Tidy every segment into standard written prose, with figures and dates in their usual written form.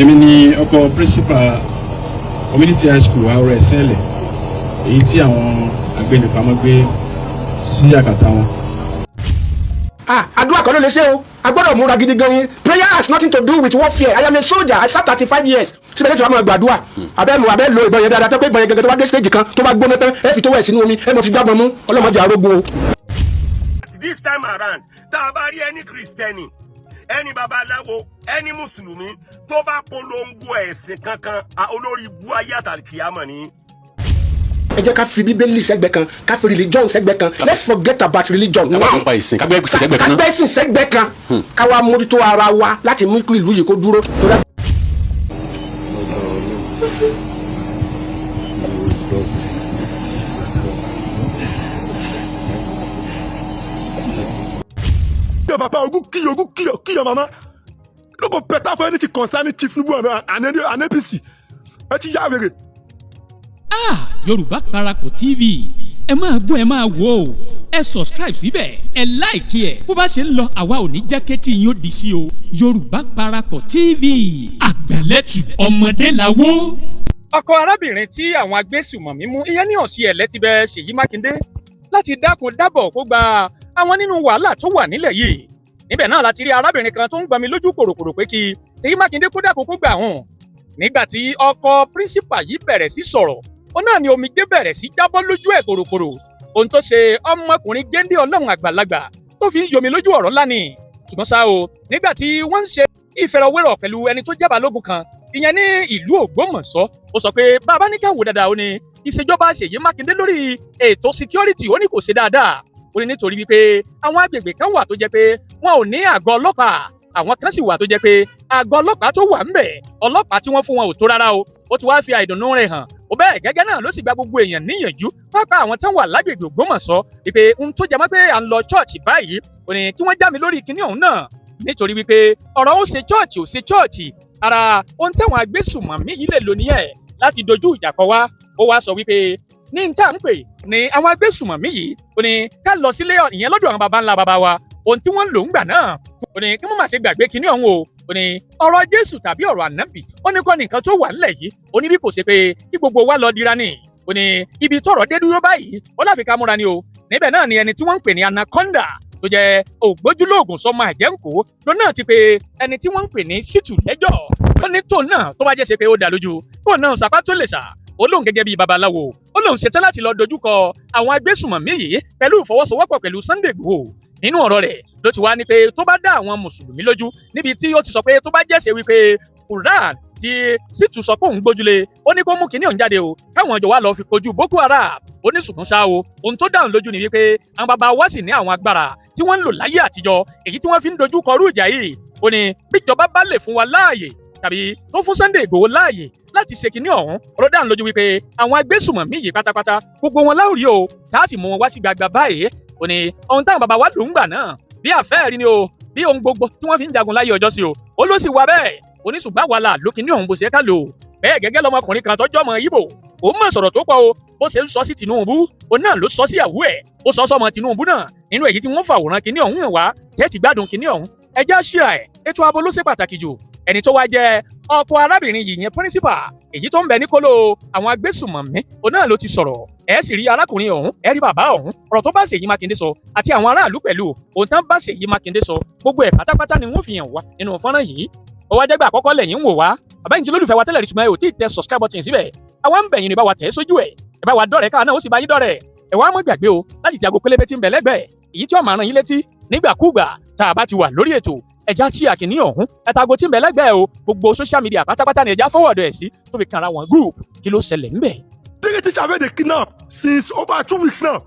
Èmi ni ọkọ principal Community High School Ahoro Ẹ̀sìnẹ̀lẹ̀, èyí tí àwọn agbẹnipamọ́ gbé sí àkàtà wọn. Ah, àdúrà kan ló lè ṣe o. A gbọ́dọ̀ múra gidi gan ni. Prayer has nothing to do with warfare. I am a soldier. I served 35 years. Síbẹ̀ lẹ́tọ̀ àwọn gbàdúrà abẹ́ mu abẹ́ lo ìbọn yẹn dáadáa, tó pé ìbọn yẹn gẹ́gẹ́ tó bá dé stage kan, tó bá gbóná tán, ẹ fi tó wẹ̀ sínú omi, ẹ mọ̀ fi gbàgbọ́n mú. Ọlọ́mọdé arógun o. This time around, tá a bá rí ẹni Kristẹni, ẹni babaláwo, ẹni mùsùlùmí tó bá polongo ẹ̀sìn kankan, olórí ibú ayé àtàlùkìyàmọ̀ ni. Ẹ jẹ́ ká fi Bíbélì sẹ́gbẹ́ kan, ká fi religion sẹ́gbẹ́ kan. Let's forget about religion now. Nípa ìsìn, ká gbé ìsìn sẹ́gbẹ̀ kan ká náà. Gbé ìsìn sẹ́gbẹ́ kan, ká wá mójútó ara wa láti mú kí ìlú yìí kó dúró. Your papa, Ogun kill you, Ogun kill your mama. No go better for anything concerning Chief Tinubu and APC. Ẹ ti yá wèrè. Ah, Yorùbá Parapọ̀ TV, ẹ máa gbọ́, ẹ máa wò ó. Ẹ subscribe síbẹ̀, ẹ like ẹ̀. Bó bá ṣe ń lọ, àwa ò ní jẹ́ kétí yín ó di sí o. Yorùbá Parapọ̀ TV, àgbàlẹ́tù ọmọdé làwọ́. Ọkọ arábìnrin tí àwọn agbésùmọ̀mí mú, ìyẹn ní ọ̀sìn ẹ̀lẹ́, ti bẹ Ṣèyí Mákindé láti dákun dábọ̀ kó gba àwọn nínú wàhálà tó wà nílẹ̀ yìí. Níbẹ̀ náà láti rí arábìnrin kan tó ń gbami lójú pòròpòrò pé kí Ṣèyí Mákindé kó dákun kó gbà hàn. Nígbà tí ọkọ principal yìí bẹ̀rẹ̀ sí sọ̀rọ̀, ó náà ni omijé bẹ̀rẹ̀ sí jábọ́ lójú ẹ̀ pòròpòrò. Ohun tó ṣe ọmọkùnrin géńdé ọlọ́run àgbàlagbà tó fi ń yomi lójú, ọ̀rọ̀ ńlá ni. Ṣùgbọ́n ṣá o, nígbà tí wọ́n ń ṣe ìfẹ̀rọ̀wérọ̀ pẹ̀lú ẹni tó jẹ́ balógun kan, ìyẹn ní ìlú Ògbómọ̀ṣọ́, ó sọ pé bàbá ní ká wò dáadáa, ó ní ìṣèjọba Ṣèyí Mákindé lórí ètò security, ó ní kò ṣe dáadáa. Ó ní nítorí wípé àwọn agbègbè kan wà tó jẹ́ pé wọn ò ní àgọ́ ọlọ́pàá, àwọn kan sì wà tó jẹ́ pé àgọ́ ọlọ́pàá tó wà ńbẹ̀, ọlọ́pàá tí wọ́n fún wọn ò tó rárá o. Ó ti wá fi àìdùnnú rẹ̀ hàn ó bẹ́ẹ̀ gẹ́gẹ́ náà ló sì gba gbogbo èèyàn níyànjú, pápá àwọn tán wà lágbègbè Ògbómọ̀ṣọ́, wípé ohun tó jẹ mọ́ pé à ń lọ church báyìí, ó ní kí wọ́n já mi lórí kinní ọ̀hún náà, nítorí wípé ọ̀rọ̀ ó ṣe church, ò ṣe church, ara ohun táwọn agbésùmọ̀mí yìí lè lò nìyẹn láti dojú ìjà kọ wá. Ó wá sọ wípé ní n tá à ń pè ní àwọn agbésùmọ̀mí yìí, ó ní ká lọ sílé ìyẹn lọ́dọ̀ àwọn baba ńlá baba wa, ohun tí wọ́n ń lò ń gbà náà, ó ní kí wọ́n má ṣe gbàgbé kinní ọ̀hún o. Ó ní ọ̀rọ̀ Jésù tàbí ọ̀rọ̀ ànábì, ó ní kọ́ nìkan tó wà ńlẹ̀ yìí. Ó ní bí kò ṣe pé kí gbogbo wa lọ dira ni. Ó ní ibi tọ́rọ̀ dé dúró báyìí, ó láfi ká múra ni o. Níbẹ̀ náà ni ẹni tí wọ́n ń pè ní Anaconda, tó jẹ́ ògbójúlóògùn sọmọ àjẹǹkó ló náà ti pe ẹni tí wọ́n ń pè ní Ṣítù lẹ́jọ́. Ó ní tóun náà tó bá jẹ́ ṣe pé ó dá lójú kó náà sapá tó lè sà, ó lóun gẹ́gẹ́ bíi babaláwo, ó lóun ṣetán láti lọ dojúkọ àwọn agbésùmọ̀mí yìí pẹ̀lú ìfọwọ́sowọ́pọ̀ pẹ̀lú Sunday Igboho. Nínú ọ̀rọ̀ rẹ̀ ló ti wá ní pé tó bá dá àwọn mùsùlùmí lójú, níbi tí ó ti sọ pé tó bá jẹ́sẹ̀ wípé Quran tí Ṣítù sọ pé òun gbójúlé, ó ní kó mú kinní ọ̀hún jáde o, káwọn jọ wá lọ fi kojú Boko Haram. Ó ní ṣùgbọ́n ṣá o, ohun tó dáhùn lójú ni wípé àwọn bàbá wa sì ní àwọn agbára tí wọ́n ń lò láyé àtijọ́, èyí tí wọ́n fi ń dojú kọrú ìjà yìí. Ó ní bíjọba bá lè fún wa láàyè tàbí tó fún Sunday Igboho láàyè láti ṣe kinní ọ̀hún, ọ̀rọ̀ dáhùn lójú wípé àwọn agbésùmọ̀mí yìí pátápátá, gbogbo wọn láwùrí o, tá a sì mú wọn wá sí gbagba báyìí. Ó ní ohun táwọn bàbá wa lò ń gbà náà bí àfẹ́ẹ̀rí ni o, bí ohun gbogbo tí wọ́n fi ń jagun láyé ọjọ́ sí o, ó ló sì wá bẹ́ẹ̀. Ó ní ṣùgbọ́n wàhálà lókè ní ọ̀hún bó ṣe ká lò bẹ́ẹ̀ gẹ́gẹ́. Lọmọkùnrin kan tọ́jú ọmọ Ìgbò, òun mọ̀ sọ̀rọ̀ tó pọ̀ o. Bó ṣe ń sọ sí Tinubu, òun náà ló sọ sí ìyàwó ẹ̀, ó sọ sọmọ Tinubu náà nínú èyí tí wọ́n fàwòrán kinní ọ̀hún hàn wá tẹ́ ti gbádùn kinní ọ̀hún. Ẹjẹ́ ṣíà ẹ̀. Ètò ààbò ló ṣe pàtàkì jù. Ẹni tó wá jẹ́ ọkọ arábìnrin yìí, yẹn principal, èyí tó ń bẹ ní kóló àwọn agbésùmọ̀mí, òun náà ló ti sọ̀rọ̀. Ẹ sì rí arákùnrin ọ̀hún, ẹ rí bàbá ọ̀hún, ọ̀rọ̀ tó bá Ṣèyí Mákindé sọ àti àwọn aráàlú pẹ̀lú ohun tán bá Ṣèyí Mákindé sọ, gbogbo ẹ̀ pátápátá ni wọ́n fi hàn wá nínú fọ́nrán yìí. Ó wá jẹ́gbà àkọ́kọ́ lẹ́yìn ń wò wá, àbẹ́yìn tí olólùfẹ́ wa tẹ́lẹ̀ rí ṣùgbọ́n ẹ ò tí ì tẹ subscribe button síbẹ̀, àwa ń bẹ̀yìn ní bá wa tẹ̀ sójú ẹ̀. Ẹ bá wa dọ́rẹ̀ẹ́, káà náà ó sì bá yín dọ́rẹ̀ẹ́. Ẹ wá mọ́ gbàgbé o láti ti aago pélébé tí ń bẹ lẹ́gbẹ̀ẹ́, èyí tí ó máa rán yín létí nígbàkúùgbà tá a bá ti wà lórí ètò. Ẹja tí àkìní ọ̀hún ẹ̀ta aago tí ń bẹ lẹ́gbẹ̀ẹ́ o. Gbogbo social media pátápátá ni ẹja forward ẹ̀ sí tó fi kanra wọn group. Kí ló ṣẹlẹ̀ ńbẹ̀? Three teachers wey dey kidnap since over 2 weeks now.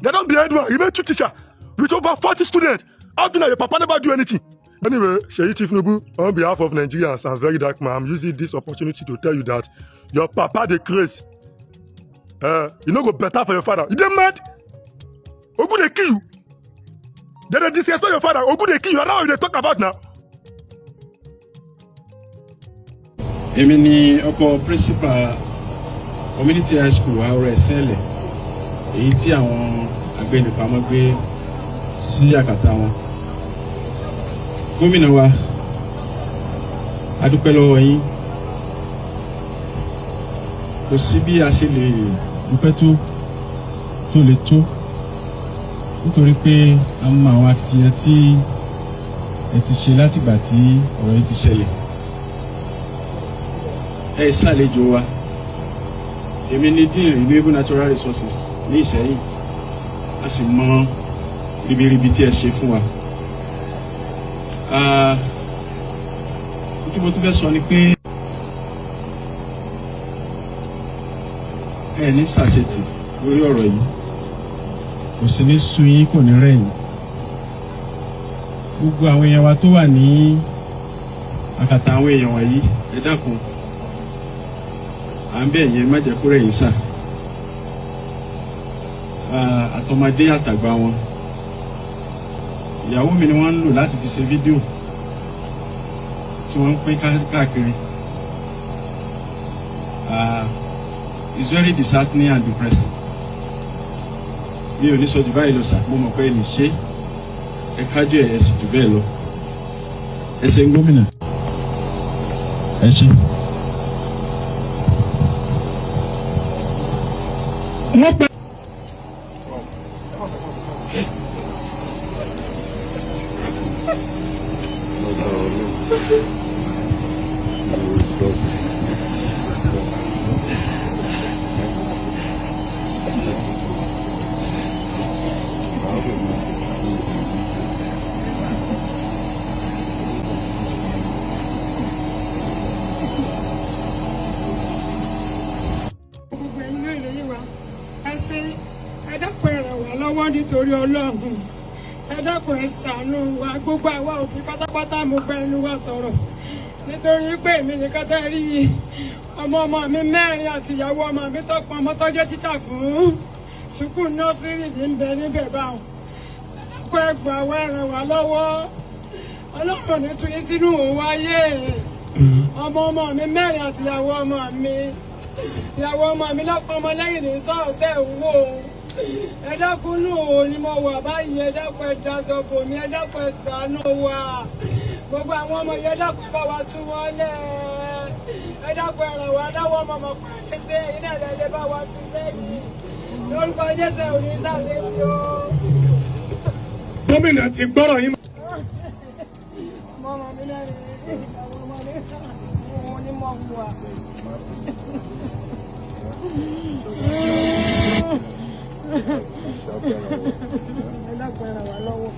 They don behind one, remain two teachers with over 40 students. How do now your papa never do anything? Anyway, Seyi Tinubu, on behalf of Nigerians and Very Dark Man, I'm using this opportunity to tell you that your papa dey craze. E no go better for your father. You dey mad? Ogun dey kill you. Dem dey disrespect your father. Ogun dey kill you. Na that one you dey talk about now. Èmi ni ọkọ principal Community High School Ahoro Ẹ̀sìnẹ̀lẹ̀, èyí tí àwọn agbẹnipamọ́ gbé sí àkàtà wọn. Gómìnà wa A dúpẹ́ lọ́wọ́ yín. Kò sí bí a ṣe lè dúpẹ́ tó tó lè tó, nítorí pé a mọ àwọn akitiyan tí ẹ ti ṣe látìgbà tí ọ̀rọ̀ yìí ti ṣẹlẹ̀. Ẹ ṣàlejò wa. Èmi ní Dean Renewable Natural Resources ní Ìṣẹ́yìn, a sì mọ ribiribi tí ẹ ṣe fún wa. Ah, tí mo tún fẹ́ sọ ni pé ẹ ní ṣàṣetì lórí ọ̀rọ̀ yìí, kò sì ní sú yín, kò ní rẹ̀ yín. Gbogbo àwọn èèyàn wa tó wà ní àkàtà àwọn èèyàn wọ̀nyí, ẹ dákun, à ń bẹ̀ yẹn, má jẹ́ kó rẹ̀ yín sà. Àtọmọdé àtàgbà wọn, ìyàwó mi ni wọ́n ń lò láti fi ṣe fídíò tí wọ́n ń pín káàkiri. It's very disheartening and depressing. Mi ò ní sọ jù báyìí lọ sà. Mo mọ̀ pé ẹ lè ṣe, ẹ kájú ẹ, ẹ sì jù bẹ́ẹ̀ lọ. Ẹ ṣe, gómìnà, ẹ ṣe. Wọ́n pẹ́. Gbogbo ẹ̀yin náà lè wa, ẹ ṣe, ẹ dákun, ẹ ràn wá lọ́wọ́ nítorí Ọlọ́run. Ẹ dákun, ẹ ṣàánú wa. Gbogbo àwa òbí pátápátá, mo gba ẹnu wa sọ̀rọ̀, nítorí pé èmi nìkan tẹ́ rí i, ọmọ ọmọ mi mẹ́rin àti ìyàwó ọmọ mi tó pọn ọmọ tó jẹ́ tíṣà fún sùkúù nursery ní ń bẹ níbẹ̀ báwọn. Ẹ dákun, ẹ gbà wá, ẹ ràn wá lọ́wọ́. Ọlọ́run ní tún yín sínú òun wáyé. Ọmọ ọmọ mi mẹ́rin àti ìyàwó ọmọ mi, ìyàwó ọmọ mi lọ́pọ̀ ọmọ lẹ́yìn ní sọ̀rọ̀ tẹ̀ ń wò ó. Ẹ dákun, nù ò ní mo wà báyìí. Ẹ dákun, ẹ daṣọ bò mí. Ẹ dákun, ẹ ṣàánú wa. Gbogbo àwọn ọmọ yẹn, ẹ dákun, ẹ bá wa tú wọn lẹ̀. Ẹ dákun, ẹ ràn wá lọ́wọ́. Ọmọ ọmọ pàdé sí ẹ̀yin náà lè bá wa tú sẹ́yìn lórúkọ Jésù òní sàlẹ̀ tí ó. Gómìnà ti gbọ́rọ̀ yín. Mọ́mọ́ mi náà rí ìyàwó ọmọ mi òun ni mo wà. Ẹ dákun, ẹ ràn wá lọ́wọ́.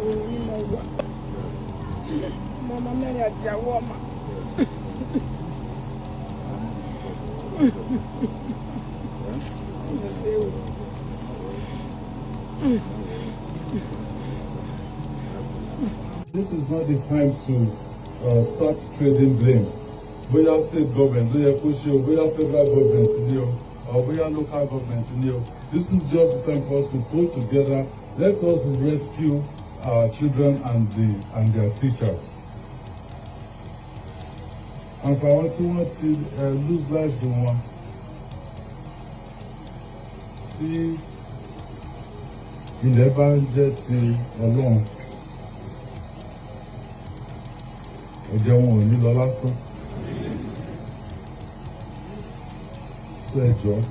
Òun ni mo wà. Ọmọ mẹ́rin àti ìyàwó ọmọ. Ẹ ṣé o. This is not the time to start trading blames. Bóyá state government ló yẹ kó ṣe o, bóyá federal government ni o, or bóyá local government ni o. This is just the time for us to pull together. Let us rescue our children and their teachers. And for àwọn tí wọ́n ti lose lives wọn, tí ilẹ̀ bá ń jẹ́ ti Ọlọ́run, ẹ̀jẹ̀ wọn ò ní lọ lásán. So ẹ jọ̀ọ́,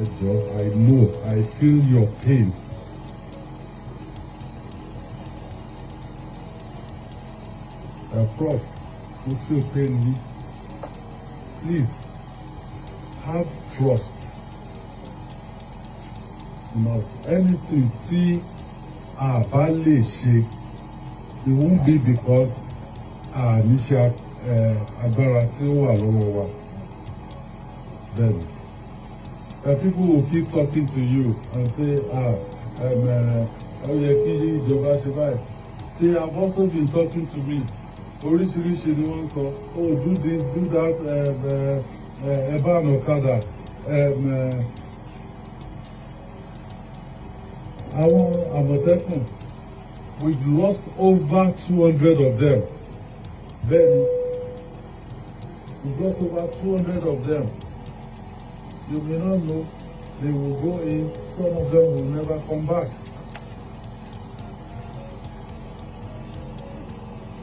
ẹ jọ̀ọ́, I know, I feel your pain. Prof, mo feel pain yìí. Please have trust in us. Anything tí a bá lè ṣe, it won't be because a níṣẹ́ agbára tí ó wà lọ́wọ́ wa. Then people will keep talking to you and say, "Ah, ó yẹ kí ìjọba ṣe báyìí." They have also been talking to me. Oríṣiríṣi ni wọ́n sọ, "Oh, do this, do that." Ẹ bá ọ̀kadà, àwọn Àmọ̀tẹ́kùn, we've lost over 200 of them. Bẹ́ẹ̀ni, we've lost over 200 of them. You may not know, they will go in, some of them will never come back.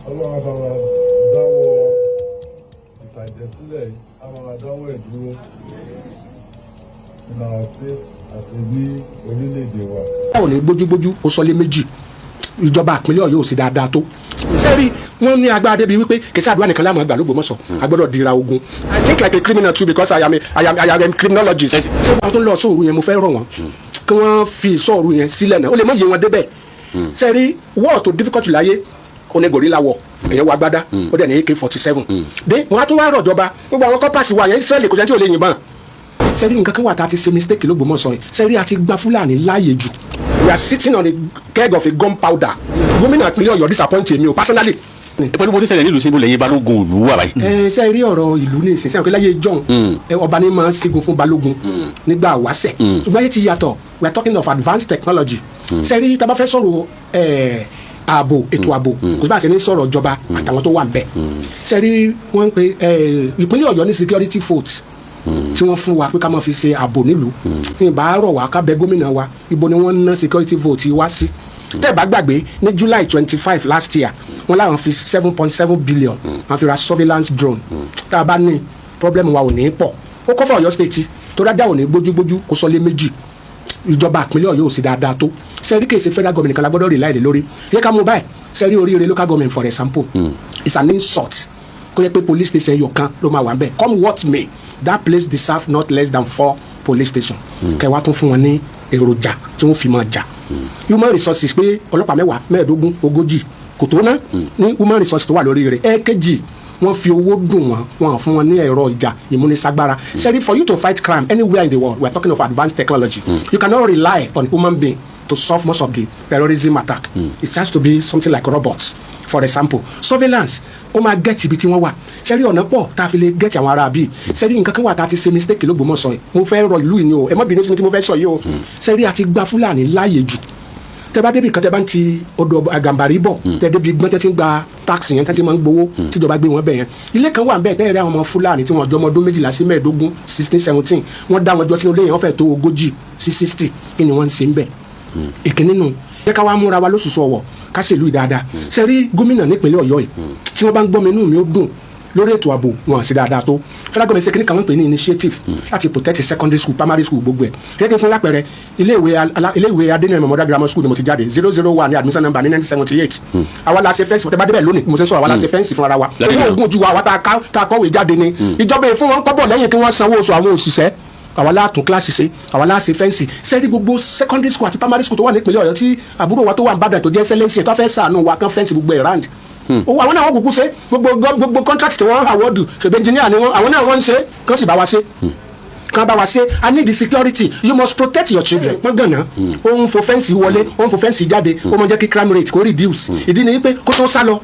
Ọlọ́run á bá wa dáwọ́ ìtàjẹ̀sílẹ̀ yìí, á bá wa dáwọ́ ẹ̀ dúró in our state àti ní orílẹ̀-èdè wa. Báwo ni gbójúgbójú ó sọlé méjì? Ìjọba ìpínlẹ̀ Ọ̀yọ́ ò sí dáadáa tó sẹ́rí. Wọ́n ní agbára débi wípé kìí àdúrà nìkan láwọn àgbà l'Ógbómọ̀ṣọ́, a gbọ́dọ̀ dira ogun. I think like a criminal too, because I am a criminologist. Ṣé wọn tó ń lọ sóòrù yẹn, mo fẹ́ rọ̀ wọ́n kí wọ́n fi sóòrù yẹn sílẹ̀ náà, ó lè mọ iye wọn débẹ̀. Sẹ́rí, war tó difficult láyé, ó ní guerrilla war. Èyàn wọ agbádá, ó dẹ̀ ní AK-47 dé. Wọ́n á tún wá rọ̀jọba gbogbo àwọn corpers wa yẹn, Israeli kò sẹ́ni tí ò lè yìnbọn. Sẹ́rí, nǹkan kan wà tá a ti ṣe mistake l'Ógbómọ̀ṣọ́ yìí. Sẹ́rí, a ti gba Fúlàní láàyè jù. We are sitting on a keg of a gunpowder. Gómìnà ìpínlẹ̀ Ọ̀yọ́ disappoint mi o, personally. Pẹ̀lú bó ti ṣẹlẹ̀ nílùú, síbo lẹ́yìn balógun ìlú wà báyìí? Ẹ ṣe rí ọ̀rọ̀ ìlú ní ìsinsìnyí pé láyé john, ọba ní máa ń sígun fún balógun nígbà wáṣẹ̀, ṣùgbọ́n ayé ti yàtọ̀. We are talking of advanced technology. Ṣe rí, tá a bá fẹ́ sọ̀rọ̀ ààbò, ètò ààbò, kò sí bá a ṣe ní sọ̀rọ̀ ìjọba àtàwọn tó wà ń bẹ̀. Ṣe rí, wọ́n ń pe ìpínlẹ̀ Ọ̀yọ́ ní security vote tí wọ́n fún wa pé ká máa fi ṣe ààbò nílùú. Ní ìbá rọ̀ wá, ká bẹ gómìnà wa, ibo ni wọ́n ná security vote wá sí? Tẹ́ ẹ bá gbàgbé, ní July 25 last year, wọ́n láwọn fi 7.7 billion wọ́n fi ra surveillance drone. Tá a bá ní problem wa ò ní pọ̀. Ó kọ́ fún Ọ̀yọ́ State tó dájà ò ní gbójúgbójú kó sọlé méjì. Ìjọba ìpínlẹ̀ Ọ̀yọ́ ò sí dáadáa tó. Sẹ́rí, kìí ṣe federal government kan la gbọ́dọ̀ rely lé lórí. Yẹ ká mú báyìí. Sẹ́rí, Oríire Local Government, for example, it's an insult kó yẹ pé police station yọ̀ kan ló máa wà ń bẹ̀. Come what may, that place deserve not less than four police station. Kẹwàá tún fún wọn ní èròjà tí wọ́n fi máa jà, human resources, pé ọlọ́pàá 10, 15, 40 kò tó ná ní human resources tó wà lórí rẹ̀. Ẹ̀ẹ́kejì, wọ́n fi owó dùn wọ́n, wọ́n fún wọn ní ẹ̀rọ ìjà ìmúnisagbára. Sẹ́rí, for you to fight crime anywhere in the world, we are talking of advanced technology. You cannot rely on human being to solve most of the terrorism attack. It has to be something like robots, for example surveillance. Ó máa get ibi tí wọ́n wà. Sẹ́rí, ọ̀nà pọ̀ tá a fi lè get àwọn ará bíi. Sẹ́rí, nǹkan kan wà tá a ti ṣe mistake l'Ógbómọ̀ṣọ́ yìí. Mo fẹ́ rọ ìlú yìí ni o, ẹ má bínú sí mi tí mo fẹ́ sọ yìí o. Sẹ́rí, a ti gba Fúlàní láàyè jù. Tẹ bá débi kan, tẹ bá ń ti odò Àgàmbàrí bọ̀, tẹ débi gbọ́n, tẹ ti ń gba tax yẹn, tẹ ti máa ń gbowó tíjọba gbé wọn bẹ̀ yẹn, ilé kan wà bẹ́ẹ̀ tẹ́ rí àwọn ọmọ Fúlàní tí wọ́n jọ ọmọ ọdún 12 sí 15, 16, 17, wọ́n dá wọn jọ sínú ilé yẹn. Wọ́n fẹ́ tó 40 sí 60. Kí ni wọ́n ń ṣe ń bẹ̀? Ìkíní nù. Jẹ́ ká wá múra wa lóṣooṣù ọ̀wọ̀, ká ṣèlú dáadáa. Ṣe rí, gómìnà nípínlẹ̀ Ọ̀yọ́ yìí, tí wọ́n bá ń gbọ́ mi, inú mi ó dùn. Lórí ètò ààbò, wọn àti dáadáa tó federal government ṣe kíní kan, wọ́n pè ní initiative láti protect secondary school, primary school, gbogbo ẹ̀. Gẹ́gẹ́ fún lápẹẹrẹ, iléèwé Adéníyàn Memorial Grammar School ni mo ti jáde. 001 ní admission number ní 1978. Àwa la ṣe fence. Tẹ́ bá débẹ̀ lónìí, mo ṣe ń sọ̀rọ̀, àwa la ṣe fence fún ara wa. Owó oògùn ojú wa, àwa tá a kọ́wé jáde ni. Ìjọba yìí fún wọn kọ́bọ̀ lẹ́yìn kí wọ́n sanwó oṣù àwọn òṣìṣẹ́. Àwa la tún kíláàsì ṣe, àwa la ṣe fence. Sẹ́rí, gbogbo secondary school àti primary school tó wà nípìnlẹ̀ Ọ̀yọ́, tí àbúrò wa tó wà ní Ìbàdàn tó jẹ́ sẹ́lẹ̀sì tó fẹ́ sànù wa kán fence gbogbo ẹ̀ round owó, àwọn náà wọ́n kúkú ṣe gbogbo contract tí wọ́n award. Ṣèbí engineer ni wọ́n, àwọn náà wọ́n ń ṣe. Kán sì bá wa ṣe, kán bá wa ṣe. I need the security. You must protect your children. Wọ́n gànà, ó ń fo fence wọlé, ó ń fo fence jáde, ó máa jẹ́ kí crime rate kó reduce. Ìdí ni wípé kó tó sá lọ,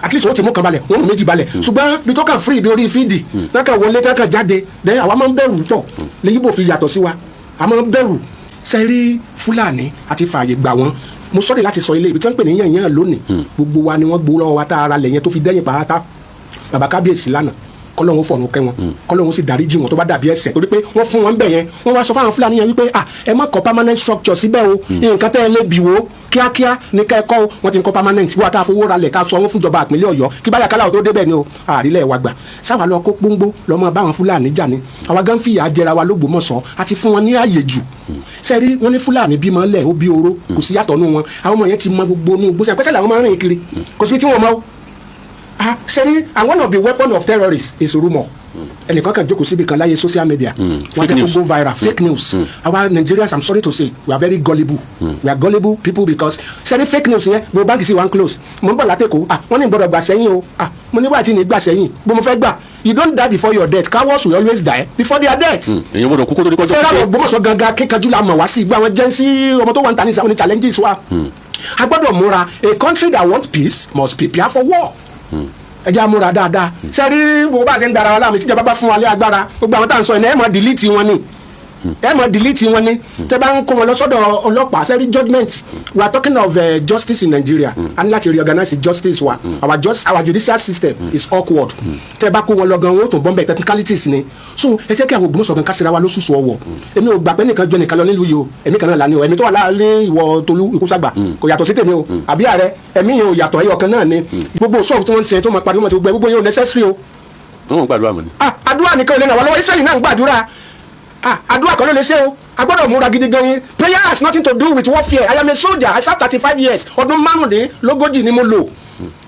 at least ó ti mú kan balẹ̀, wọ́n mú méjì balẹ̀. Ṣùgbọ́n bí tó kàn free bí orí field náà, kàn wọlé, tó kàn jáde, then àwa máa ń bẹ̀rù pọ̀. Lẹ́yìnbó fi yàtọ̀ sí wa, a máa ń bẹ̀rù. Sẹ́rí, Fúlàní àti fààyè gbà wọ́n. Mo sọ́ọ̀rì láti sọ ilé ibi tí wọ́n ń pè ní yànyàn lónìí, gbogbo wa ni wọ́n gbowó lọ́wọ́ wa tá ara lẹ̀ yẹn tó fi dẹ́yìn pàápàá. Bàbá kábíyèsí lánàá, kọ́lọ́hún fọ̀nù kẹ́ wọn, kọ́lọ́hún sì dáríjì wọn tó bá dàbí ẹ̀ṣẹ̀, torí pé wọ́n fún wọn bẹ̀ yẹn. Wọ́n wá sọ fáwọn Fúlàní yẹn wípé, "Ah, ẹ má kọ́ permanent structure síbẹ̀ o. Nǹkan tẹ́ ẹ lè bì wò kíákíá ní kẹ́ ẹ kọ́ o." Wọ́n ti ń kọ́ permanent. Wọ́n tá a fowó ralẹ̀, ká sọ wọ́n fúnjọba ìpínlẹ̀ Ọ̀yọ́ kí báyà kálá ò tó débẹ̀ ni o. Àrílẹ̀ wa gbà sáwà lọ kó pọ́ngbó lọ́mọ báwọn Fúlàní jà ni. Àwa gan fìyà jẹra wa l'Ógbómọ̀ṣọ́, àti fún wọn ní àyè jù. Sẹ́rí, wọ́n ní Fúlàní bímọ lẹ̀, ó bí oró, kò sí yàtọ̀ nù wọn. Àwọn ọmọ yẹn ti mọ gbogbo nù gbósẹ̀ pẹ́sẹ́ làwọn máa ń rìn kiri, kò síbi tí wọ́n mọ́ o. Ah, sẹ́rí, and one of the weapon of terrorists is rumour. Ẹnìkan kan jókòó síbi kan láyé social media, wọ́n jẹ́ kó go viral, fake news. Our Nigerians, I'm sorry to say, we are very gullible. We are gullible people, because sẹ́rí, fake news yẹn, gbogbo báńkì sì wá ń close. Mo ń bọ̀ látẹ̀kọ́, ah, wọ́n ní gbọ́dọ̀ gbà sẹ́yìn o. Ah, mo ní wàá tí ní gbà sẹ́yìn bó mo fẹ́ gbà. You don't die before your death. Cowards will always die before their death. Èyàn gbọ́dọ̀ kúkú tó ní kọjá. Sẹ́rà, Ògbómọ̀ṣọ́ gangan, kíkanjú la mọ̀ wá sí. Gbọ́ àwọn jẹ́ sí ọmọ tó wà ń ta ní sáwọn ní challenges wa. A gbọ́dọ̀ múra. A country that wants peace must prepare for war. Ẹ jẹ́ àmúra dáadáa. Ṣe rí gbogbo bá a ṣe ń dara wa láàmú, tíjọba bá fún wa lé agbára, gbogbo àwọn tá à ń sọ yìí, ẹ mọ̀ delete wọn ni, ẹ mọ̀ delete wọn ni. Tẹ́ bá ń kó wọn lọ sọ́dọ̀ ọlọ́pàá, ṣe rí judgement, we are talking of justice in Nigeria. A ní láti reorganize justice wa. Our judicial system is awkward. Tẹ́ bá kó wọn lọ gan, wọn ó tún bọ́m̀bẹ̀, technicalities ni. So ẹ jẹ́ kí àwọn Ògbómọ̀ṣọ́ gan kásìra wa lóṣooṣù ọwọ́. Èmi ò gbà pé nìkan jọ nìkan lọ nílùú yìí o. Ẹ̀mí kan náà là ní o. Ẹ̀mí tó wà láàrin ìwọ Tolú Ìkúsàgbà kò yàtọ̀ sí tèmi o, àbí ààrẹ, ẹ̀mí yẹn ò yàtọ̀, ẹ̀yọ̀ kan náà ni. Gbogbo sọ̀rọ̀ tí wọ́n ń ṣe tó máa pariwo máa ti gbogbo yẹn ò necessary o. Wọ́n gbàdúrà mọ́ ni. Ah, àdúrà nìkan ò lè ràn wá lọ́wọ́. Israẹli náà ń gbàdúrà. Ah, àdúrà kan ló lè ṣe o. A gbọ́dọ̀ múra gidi gan yín. Prayer has nothing to do with warfare. I am a soldier. I served 35 years. Ọdún 35 ni mo lò.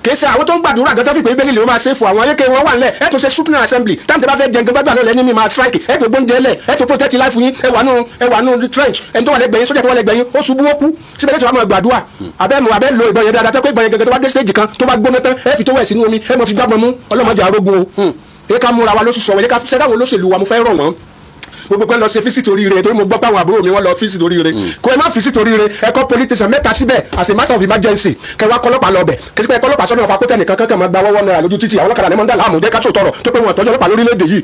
Kìí ṣe àwọn tó ń gbàdúrà gan tó fi pé bẹ́ẹ̀ lè máa ṣe fún àwọn ayéke wọn wà nílẹ̀. Ẹ tó ṣe supreme assembly táwọn tẹ bá fẹ́ jẹun gbàgbà náà lẹ́ni mi máa strike. Ẹ tó gbóúnjẹ lẹ̀, ẹ tó protect life yín. Ẹ wà nù trench. Ẹni tó wà lẹ́gbẹ̀ẹ́ yín, sójà tó wà lẹ́gbẹ̀ẹ́ yín, ó ṣubú, ó kú síbẹ̀. Lẹ́sìn wa máa gbàdúrà, abẹ́ mu abẹ́ lo ìbọn yẹn dáadáa, tó pé ìbọn yẹn gẹ́gẹ́ tó bá dé stage kan, tó bá gbóná tán, ẹ fi tó wẹ̀ sínú omi, ẹ mọ̀ fi gbàgbọ́n mú. Ọlọ́mọdé arógun o. Ẹ ká múra wa lóṣù sọ̀rọ̀. Ẹ ká ṣẹ́dá àwọn olóṣèlú wa. Mo fẹ́ rọ̀ wọ́n gbogbo pé lọ ṣe visit oríire, torí mo gbọ́ pé àwọn àbúrò mi wọ́n lọ visit oríire. Kò ẹ má visit oríire. Ẹ kọ́ police station mẹ́ta síbẹ̀ as a matter of emergency. Kẹ wá kọ́lọ́pàá lọ bẹ̀. Kí ẹ kọ́lọ́pàá sọ́nà ọ̀fà kótẹ́ nìkan kankan máa gba wọ́wọ́ náírà lójú títì. Àwọn ọlọ́kadà ní mọ́ńdà láàmú jẹ́ ká sòtọ̀rọ̀ tó pé wọn tọ́jú ọlọ́pàá lórílẹ̀‐èdè yìí.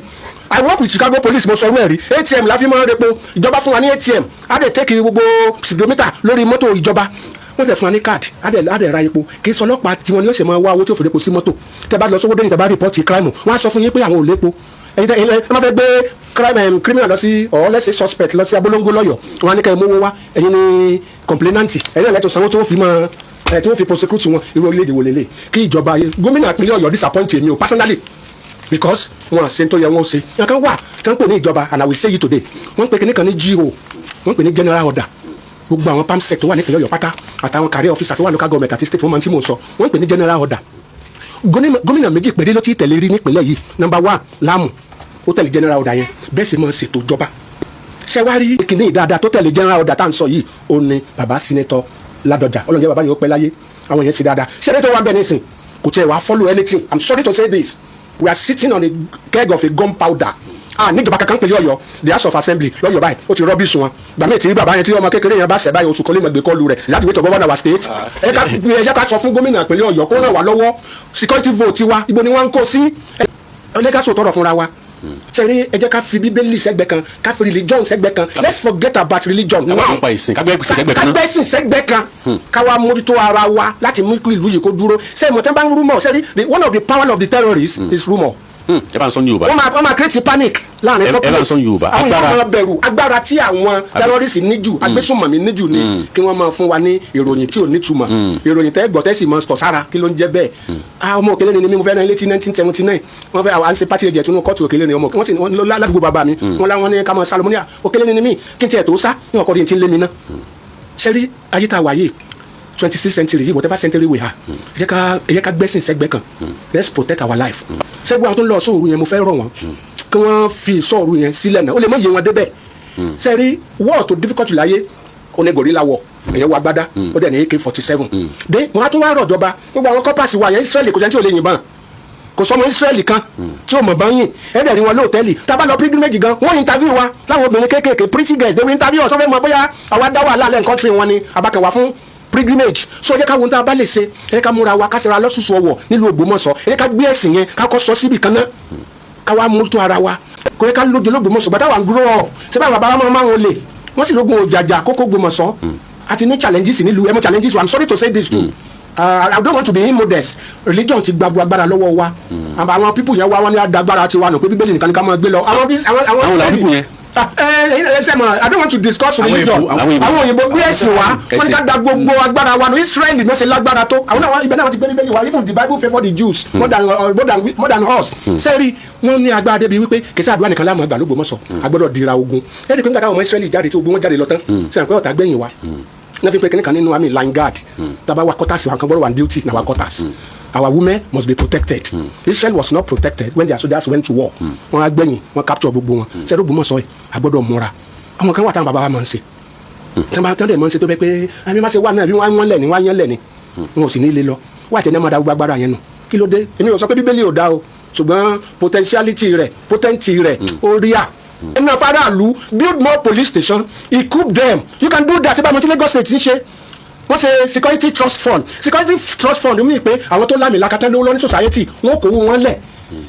I work with Chicago Police. Mo sọ ọ̀rọ̀ ẹ̀rí. ATM la fi máa ń repo. Ìjọba fún wa ní ATM, á dẹ̀ take gbogbo speedometer lórí mọ́tò ìjọba. Wọ́n dẹ̀ fún wa ní card, á dẹ̀ ra epo. Kì í sọ ọlọ́pàá tí wọ́n ní ó ṣe máa wá owó tí ó fi repo sí mọ́tò. Tẹ́ bá lọ sówó dé ní, tẹ́ bá report crime, wọ́n á sọ fún yín pé àwọn ò lépo. Ẹ̀yin tẹ́ ẹ máa fẹ́ gbé criminal lọ sí, or let's say suspect lọ sí Abolongo lọ́yọ̀, wọ́n á ní ká ẹ mówó wá. Ẹ̀yin ní complainant, ẹ̀yin náà lẹ́tọ̀ sanwó tí wọ́n fi máa ẹ̀ tí wọ́n fi prosecute wọn. Irú orílẹ̀-èdè wo lélẹ̀? Kí ìjọba gómìnà ìpínlẹ̀ Ọ̀yọ́ disappoint èmi o personally, because wọn à ṣe tó yẹ wọn ó ṣe. Nǹkan wà tí wọ́n pè ní ìjọba, and I will say it today. Wọ́n pè kíní kan ní GO, wọ́n pè ní general order. Gbogbo àwọn perm sec tó wà nípìnlẹ̀ Ọ̀yọ́ pátá àtàwọn career officer tó wà local government àti state, wọ́n máa ń tí mò ń sọ. Wọ́n pè ní general order. Gómìnà méjì péré ló ti tẹ̀lé rí nípìnlẹ̀ yìí. Number one, Láàmù, ó tẹ̀lé general order yẹn. Bẹ́ẹ̀ sì máa ṣètò ìjọba. Ṣé wàá rí kíní dáadáa tó tẹ̀lé general order tá à ń sọ yìí? Ó ní bàbá Senator Ládọjà. Ọlọ́run jẹ́ bàbá yìí ó pẹ́ láyé. Àwọn yẹn ṣe dáadáa. Senator wa ń bẹ nísìn, kò tiẹ̀ wá follow anything. I'm sorry to say this, we are sitting on a keg of a gunpowder. Ah, níjọba kankan pẹ̀lú Ọ̀yọ́, the House of Assembly lọ́yọ̀ báyìí, ó ti rubbish wọn. Gbàmí tí bàbá yẹn, tí ọmọ kékeré yẹn bá ṣẹ̀ báyìí, oṣù kan lè mọ̀ gbé kọlu rẹ̀. Is that the way to govern our state? Ẹ ká sọ fún gómìnà pẹ̀lú Ọ̀yọ́ kó ràn wá lọ́wọ́. Security vote wa, ibo ni wọ́n ń kó sí? Ẹ ká sọ tọrọ fúnra wa. Sẹ́rí, ẹ jẹ́ ká fi Bíbélì sẹ́gbẹ́ kan, ká fi religion sẹ́gbẹ́ kan. Let's forget about religion now. Ká pa ìsìn, ká gbé ìsìn sẹ́gbẹ́ kan náà. Ká gbé ìsìn sẹ́gbẹ́ kan, ká wá mójútó ara wa láti mú kí ìlú yìí kó dúró. Sẹ́yìn mọ̀tẹ́ bá ń rumour? Sẹ́rí, one of the power of the terrorists is rumour. Ẹ bá ń sọ ní Yorùbá. Wọ́n máa create panic láàrin Ẹ bá ń sọ ní Yorùbá. Àwọn èèyàn máa bẹ̀rù. Agbára tí àwọn terrorists níjù, agbésùnmọ̀mí níjù ni kí wọ́n máa fún wa ní ìròyìn tí ò nítumọ̀, ìròyìn tẹ́ gbọ́ tẹ́ sì máa tọ̀ sára. Kí ló ń jẹ́ bẹ́ẹ̀? Ah, ọmọ òkèlè ni mi. Mo fẹ́ rán létí 1979, wọ́n fẹ́ àwọn à ń ṣe party agent nínú kóòtù. Òkèlè ni ọmọ wọ́n sì ládùúgbò bàbá mi. Wọ́n láwọn ní ká máa sálọ. Mo ní òkèlè ni mí, kí n tiẹ̀ tó sá ní ọkọ̀ tí ń lé mi ná. Sẹ́rí ayé tá a wà yìí, 26 century yìí, whatever century we are, ẹ jẹ́ ká gbẹ́sìn sẹ́gbẹ́ kan. Let's protect our life. Sẹ́gbẹ́ àwọn tó ń lọ sóòrù yẹn, mo fẹ́ rọ̀ wọ́n kí wọ́n fi sóòrù yẹn sílẹ̀ náà. Ó lè mọ iye wọn débẹ̀. Sẹ́rí war tó difficult láyé, ó ní guerrilla war. Èyàn wọ agbádá, ó dẹ̀ ní AK-47 dé. Wọn á tún wá rọ̀jọba gbogbo àwọn corpers wa yẹn. Israeli, kò sẹ́ni tí ò lè yìnbọn. Kò sọmọ Israeli kan tí ò mọ̀ bá yìn. Ẹ dẹ̀ rí wọn lóòtẹ́ẹ̀lì. Tá a bá lọ pilgrimage gan, wọ́n interview wa. Láwọn obìnrin kéékèèké, pretty girls, they will interview us. Wọ́n fẹ́ mọ̀ bóyá àwa dá wàhálà lẹ́ǹ country wọn ni abákanwá fún pilgrimage. So ẹ jẹ́ ká wo ohun tá a bá lè ṣe. Ẹ jẹ́ ká múra wa, ká ṣe ra lọ́sùsù ọwọ̀ nílùú Ògbómọ̀ṣọ́. Ẹ jẹ́ ká gbé ẹ̀sìn yẹn, ká kọ́ sọ síbì kan náà, ká wá mójútó ara wa. Kò yẹ ká lójú l'Ógbómọ̀ṣọ́ bàtà wà ń grow up. Ṣé báwa bàbá máa ń lè wọ́n sì lógun òjàjà kókó Ògbómọ̀ṣọ́ àti ní challenges nílùú ẹ mọ challenges. I'm sorry to say this too. I don't want to be immodest. Religion ti gba agbára lọ́wọ́ wa. Àwọn people yẹn wá, wọn ní agbára tiwa nù pé Bíbélì nìkan ní ká máa gbé lọ. Àwọn Àwọn làwọn people yẹn. Ẹ ṣe mọ, I don't want to discuss religion. Àwọn òyìnbó. Àwọn òyìnbó gbé ẹ̀sìn wa, wọ́n ní ká da gbogbo agbára wa nù. Israeli náà ṣe lágbára tó àwọn náà, ibẹ̀ náà wọ́n ti gbé Bíbélì wa. Even the Bible favour the Jews more than us. Sẹ́ẹ̀rì, wọ́n ní agbára débi wípé kìí àdúrà nìkan láàmú àgbà l'Ógbómọ̀ṣọ́. A gbọ́dọ̀ dira ogun. Ẹ̀ẹ́dì pé nígbà táwọn ọmọ Israeli jáde, tí ogun wọn jáde lọ tán, sẹ́yìn pé ọ̀tá gbẹ̀yìn wa náà fi pé kíní kan nínú army, line guard. Taba wa quarters wa kan gbọ́dọ̀ wà ní duty na our quarters. Our women must be protected. Israel was not protected when their soldiers went to war. Wọ́n á gbẹ̀yìn, wọ́n capture gbogbo wọn. Sẹ́dọ̀ Ògbómọ̀ṣọ́ yìí, a gbọ́dọ̀ múra. Àwọn kan wà táwọn bàbá wa máa ń ṣe, tí wọ́n dẹ̀ máa ń ṣe tó bẹ́ pé àmì má ṣe wà náà bí wọ́n á lẹ̀ ní, wọ́n á yán lẹ̀ ní, wọn ò sì ní ilé lọ wọ́n àti ẹni máa da gbogbo agbára yẹn nù. Kí ló dé? Èmi ò sọ pé Bíbélì ò dá o, ṣùgbọ́n potentiality rẹ̀, potency rẹ̀, ó rí à ẹnu afáràlú. Build more police station, equip them. You can do that. Síbámu tí Lagos State ń ṣe. Wọ́n ṣe security trust fund. Security trust fund mí pé àwọn tó lámì lakatẹ́ lówó lọ ní society, wọn kò wó wọn lẹ̀.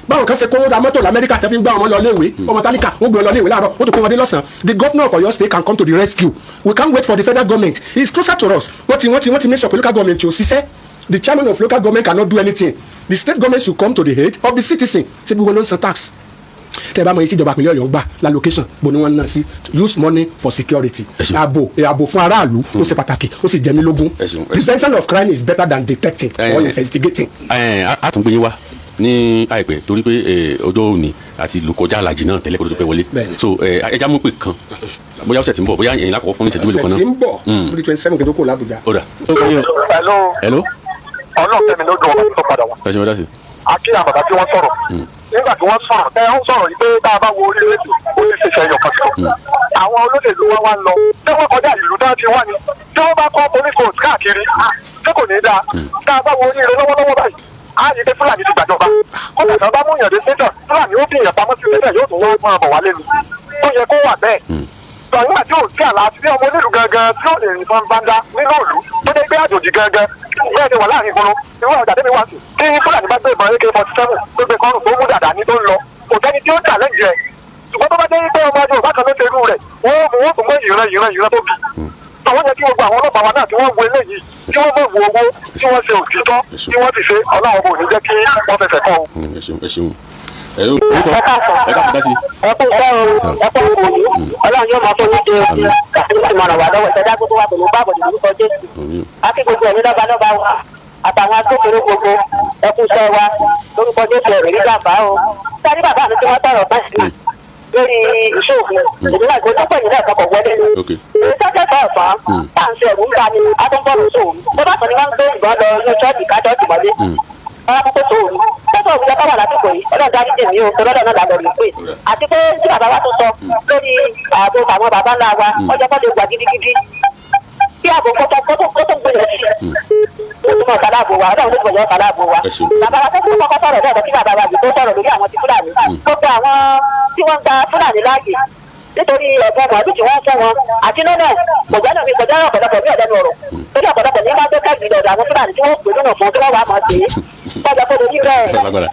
Báwọn kan ṣe kó ra mọ́tò lamẹ́ríkà tẹ́ fi ń gbá ọmọ lọ léèwé, ọmọ tálíkà, wọ́n gbé wọn lọ léèwé láàárọ̀, wọ́n tó kó wọn dé lọ́sàn-án. The governor of Oyo State can come to the rescue. We can't wait for the federal government. He is closer to us. Wọ́n ti make sure pé local government yóò ṣiṣẹ́. The chairman of local government cannot do anything. The state government should come to the aid of the citizen. Ṣé gbogbo ló ń san tax? Tẹ́ ẹ bá mọ iye tí ìjọba ìpínlẹ̀ Ọ̀yọ́ ń gbà l'allocation, bó ni wọ́n ń ná sí? Use money for security. Ẹ ṣeun. Ààbò fún aráàlú, ó ṣe pàtàkì, ó sì jẹ mí lógún. Ẹ ṣeun, ẹ ṣeun. Prevention of crime is better than detecting or investigating. Ẹ á tún gbé yín wá ní àìpẹ́ torí pé ọjọ́ òní àti ìlú kọjá àlàjì náà tẹ́lẹ̀ kó tó pẹ́ wọlé. Bẹ́ẹ̀ni. So ẹ já mú pé kan bóyá ọ̀sẹ̀ tí ń bọ̀, bóyá ẹ̀yin lákọ̀ọ́ fún ní ìṣẹ́jú mélòó kan Ọ̀sẹ̀ tí náà. ń bọ̀, lórí 27 kí n tó kúrò l'Ábùjá. Ó dà. Hello. Hello. Ọlọ́ọ̀fẹ́mi ló dùn ọba tó padà wá. Ẹ ṣe wọ́n dá sí. Àti àwọn bàbá tí wọ́n sọ̀rọ̀ nígbà tí wọ́n sọ̀rọ̀, ẹ ń sọ̀rọ̀ yìí pé tá a bá wo orílẹ̀-èdè, ó ti ṣẹ̀ṣẹ̀ yọ̀ kan sí. Àwọn olóṣèlú wa wá ń lọ tí wọ́n kọjá ìlú tá a ti wá ni tí wọ́n bá kọ́ police post káàkiri, tí kò ní í dáa. Tá a bá wo oríire lọ́wọ́lọ́wọ́ báyìí, á rí i pé Fúlàní ti gbàjọba. Kódà tí wọ́n bá mú yàn dé station, Fúlàní ó fi yàn pamọ́ sí station, yóò tún wá máa bọ̀ wálé ni tó yẹ kó wà bẹ́ẹ̀. Nígbà tí ò sí àlàáfíà, ọmọ onílù gangan tí ó lè rìn fún banda nínú ìlú tó dé gbé àjòjì gangan bẹ́ẹ̀ ni wà láàrin ìgboro. Irú ọjà tẹ́mi wá sí, tí Fúlàní bá gbé ìbọn AK-47 tó gbé kọ́rùn, tó mú dàdá ní tó ń lọ, kò sẹ́ni tí ó jà lẹ́yìn rẹ̀. Ṣùgbọ́n tó bá jẹ́ pé ọmọ Yorùbá kan ló ṣe irú rẹ̀, wọ́n mú, wọ́n tún mọ ìran ìran ìran tó bì. Àwọn yẹ kí gbogbo àwọn ọlọ́pàá wa náà tí wọ́n wo eléyìí, tí wọ́n mọ̀ wo owó, tí wọ́n ṣe òtítọ́, tí wọ́n sì ṣe. Ọlọ́run kò ní jẹ́ kí wọ́n fẹsẹ̀ kọ́ o. Ẹ ṣeun, ẹ ṣeun. Hello, orúkọ Ẹ káàsán. Ẹ káàsán, dá sí. Ẹ kú iṣẹ́ o, ẹ kú òní. Ọlọ́run yóò máa tó ní ṣe kàtí láti máa ràn wá lọ́wọ́. Ìṣẹ̀dá gbogbo wa pẹ̀lú báàbò ní orúkọ Jésù. Akí gbogbo ẹ̀mí lọ́ba lọ́ba wa àtàwọn agbófinró gbogbo, ẹ kú iṣẹ́ wa lórúkọ Jésù. Ẹ̀rọ ní jàmbá o. Sáré bàbá mi tí wọ́n tọrọ báyìí lórí ìṣòwò, èmi náà gbọ́dọ̀ pẹ̀lú náà kọkọ̀ wọlé ní. Èyí sọ́jọ́ sọ ọ̀sán tá à ń ṣe ẹ̀rù ń bá ni atúntọ̀rọ̀ sóòrù tó bá sọ ni wọ́n ń gbé ìbọn lọ inú ṣọ́ọ̀ṣì ká ṣọ́ọ̀ṣì mọ́lé. Wọ́n á kókó sóòrù tọ́sọ̀ òun lọ́kọ́ wà lásìkò yìí. Ọlọ́run dárí jèmi o, tọ́lọ́dọ̀ náà làlọ́ rí pé àti pé tí bàbá wa tó sọ lórí ààbò àwọn bàbá ńlá wa, ọjọ́ kọ́ lè wà gidigidi kí ààbò kótó gbèrè sí i, ó tún mọ̀ sáláàbò wa. Ọlọ́run ló gbọ̀yọ́ sáláàbò wa. Ẹ ṣeun. Bàbá wa tó kọ́kọ́ sọ̀rọ̀ náà, kí bàbá wa yìí tó sọ̀rọ̀ lórí àwọn ti Fúlàní, gbogbo àwọn tí wọ́n ń gba Fúlàní láàyè nítorí ẹ̀bùn màálù tí wọ́n ń fún wọn àti nínú kọjá mi kọjá ọ̀pọ̀lọpọ̀ mi ọ̀dẹ́nu ọ̀rọ̀ torí ọ̀pọ̀lọpọ̀ ní máa gbé kẹ́ẹ̀gì lọ́dọ̀ àwọn Fúlàní tí wọ́n pè nínú fún tí wọ́n wà máa ṣe é kọjá kó lórí bẹ́ẹ̀. Lágbára.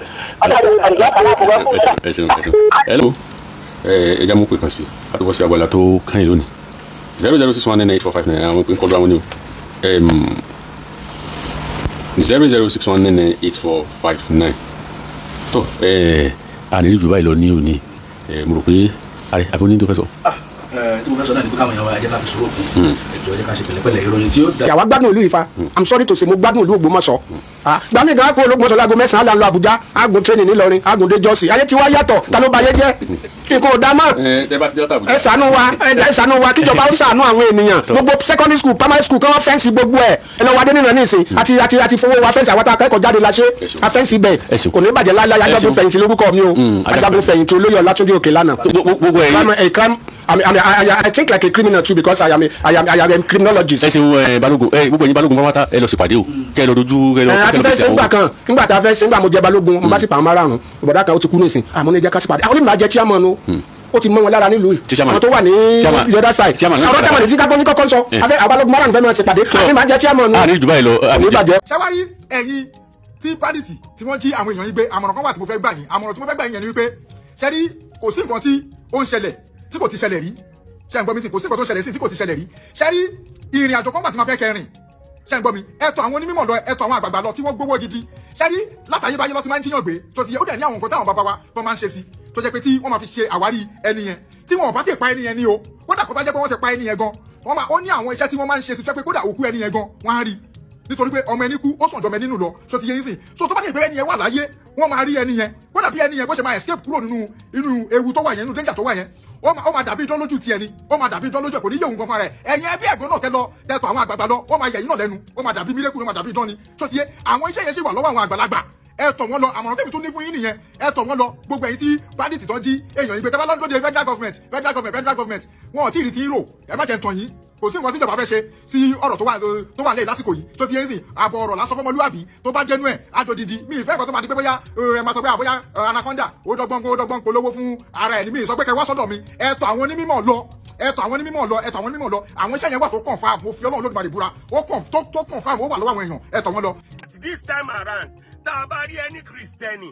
Ọlọ́run ìyá kan láti wọ́n fún Ẹ ṣeun, ẹ ṣeun, ẹ ṣeun. Hello. Ẹ já mú pé kan sí a tó bọ́ sí abala tó kàn yín lónìí. 006198459, àwọn ìpín kọlu àwọn ni o. 0061998459. Tó ẹ àní jù báyìí lọ ní òní. Mo rò pé àrẹ àbí oní tó fẹ́ sọ. Tí mo fẹ́ sọ náà ni pé káwọn èèyàn wa, ẹ jẹ́ ká fi sùúrù kún. Ẹ jọ̀ọ́, ẹ jẹ́ ká ṣe pẹ̀lẹ́pẹ̀lẹ́. Ìròyìn tí ó da. Yàwá gbádùn ìlú Ifá. I'm sorry to say, mo gbádùn ìlú Ògbómọ̀ṣọ́. Gbàmí gan kó Ògbómọ̀ṣọ́ láago 9, là ń lọ Àbújá, àgùn training nílọrin, àgùn dé Jọ́sì. Ayé ti wá yàtọ̀. Ta ló ba ayé jẹ́? Nǹkan ò dá mọ́. Ẹ tẹ bá ti dé látàbújá. Ẹ ṣàánú wa, ẹ ṣàánú wa. Kíjọba ó ṣàánú àwọn ènìyàn. Gbogbo secondary school, primary school, kí wọ́n fence gbogbo ẹ̀. Ẹ lọ wá dé nínú ẹ̀ nísìn àti fowó wa fence. Àwọn tá a kẹ́kọ̀ọ́ jáde la ṣe Ẹ ṣeun. a fence bẹ̀. Ẹ ṣeun. Kò ní bàjẹ́ láíláí. Ẹ Ajagun ṣeun. fẹ̀yìntì lórúkọ mi o. Ajagun fẹ̀yìntì olóyè Ọlátúndé Òkè lánàá. Gbogbo ẹ̀yin. I'm a crime I mean, I, mean, I, I think like a criminal too because I am a criminologist. Ẹ ṣeun. Ẹ balógun, ẹ gbogbo ẹ̀yin balógun pátápátá, ẹ lọ sípàdé o, kẹ ẹ lọ dojú kẹ ẹ lọ. Ẹ àti kẹ ẹ lọ fẹ́ fèsì ṣe àwọn. ńgbà kan, nígbà tá a fẹ́ ṣe, ńgbà mo jẹ balógun, mo bá sì pa àwọn márààrún. Bọ̀dá kan, ó ti kú nísìn, àmọ́ ní jẹ́ ká sì pàdé. Àwọn onímọ̀ àjẹ chairman o, ó ti mọ wọn lára nílùú yìí. Chairman. Àwọn tó wà ní Chairman. the other side. Chairman náà. Ọ̀rọ̀ chairman tí kákó ní kọ́kọ́ ń sọ afẹ́ àbalógun márààrún fẹ́ máa ṣe pàdé, àmì máa jẹ chairman o. A ní jù báyìí lọ. Kò ní bàjẹ́. Ṣẹ́wárí ẹ̀yin tí bandit tí wọ́n jí àwọn èèyàn yín gbé, àmọ̀ràn kan wà tí mo fẹ́ gbà yín. Àmọ̀ràn tí mo fẹ́ gbà yín yẹn ni wípé, ṣẹ́rí, kò sí nǹkan tí ó ń ṣẹlẹ̀ tí kò ti ṣẹlẹ̀ rí. Ṣé ń gbọ́ mi sí? Kò sí nǹkan tó ń ṣẹlẹ̀ sí tí kò ti ṣẹlẹ̀ rí. Ṣẹ́rí, ìrìn àjò kan wà tí máa fẹ́ kẹrin. Ṣé ń gbọ́ mi? Ẹ tọ̀ àwọn onímọ̀ lọ, ẹ tọ̀ àwọn àgbààgbà lọ tí wọ́n gbówó gidi. Ṣẹ́rí, látàyébáyé lọ́ ti máa ń jíyàn gbé tó ti yẹ. Ó dẹ̀ ní àwọn nǹkan táwọn bàbá wa tó máa ń ṣe sí, tó jẹ́ pé tí wọ́n máa fi ṣe àwárí ẹni yẹn tí wọn ò bá ti pa ẹni yẹn ní o. Kódà kó bá jẹ́ pé wọ́n ti pa ẹni yẹn gan, wọ́n máa ó ní àwọn iṣẹ́ tí wọ́n máa ń ṣe sí, tó jẹ́ pé kódà òkú ẹni yẹn gan wọ́n á rí, nítorí pé ọmọ ẹni kú, ó sàn jọmọ ẹni nù lọ. Ṣó ti yé yín sìn? So tó bá dé ìpè ẹni yẹn wà láyé, wọ́n máa rí ẹni yẹn. Kódà bí ẹni yẹn bó ṣe máa escape kúrò nínú inú ewu tó wà yẹn, nínú danger tó wà yẹn, ó máa dàbí idán lójú tiẹ̀ ni. Ó máa dàbí idán lójú ẹ̀, kò ní yé òun gan fúnra rẹ̀. Ẹ̀yin ẹbí ẹ̀gbọ́n náà tẹ́ lọ tẹ́tọ̀ àwọn àgbààgbà lọ, ó máa yẹ̀ yín náà lẹ́nu. Ó máa dàbí miracle, ó máa dàbí idán ni. Ṣó ti yé? Àwọn iṣẹ́ yẹn sì wà lọ́wọ́ àwọn àgbàlagbà, ẹ tọ̀ wọ́n lọ. Àmọ̀ràn tèmi tún ní fún yín nìyẹn, ẹ tọ̀ wọ́n lọ. Gbogbo ẹ̀yin tí bandit tó jí èèyàn yìí gbé, tẹ́ bá lọ́dún de federal government, federal government, federal government, wọn ò tí ì rí ti ń rò. Ẹ má jẹ́ ń tàn yín, kò sí nǹkan tí ìjọba fẹ́ ṣe sí ọ̀rọ̀ tó wà lẹ́yìn lásìkò yìí. Tó ti yé ń sìn, àbọ̀ ọ̀rọ̀ lásán fọmọlúwàbí tó bá jẹ́nu ẹ̀ àjò dìdí. Mi ìfẹ́ nǹkan tó máa di pé bóyá ẹ máa sọ pé àbóyá anaconda ó dọ́gbọ́n polówó fún ara ẹ̀ ní. Mi sọ pé kẹ́ wá sọ́dọ̀ mi, ẹ tọ̀ àwọn onímọ̀ lọ. Ẹ tọ̀ àwọn onímọ̀ lọ, ẹ tọ̀ àwọn onímọ̀ lọ. Àwọn iṣẹ́ yẹn wà tó confirm. Mo fi Ọlọ́run Olódùmarè búra, ó kàn tó confirm, ó wà lọ́wọ́ àwọn èèyàn. Ẹ tọ̀ wọ́n lọ. This time around, tá a bá rí ẹni Kristẹni,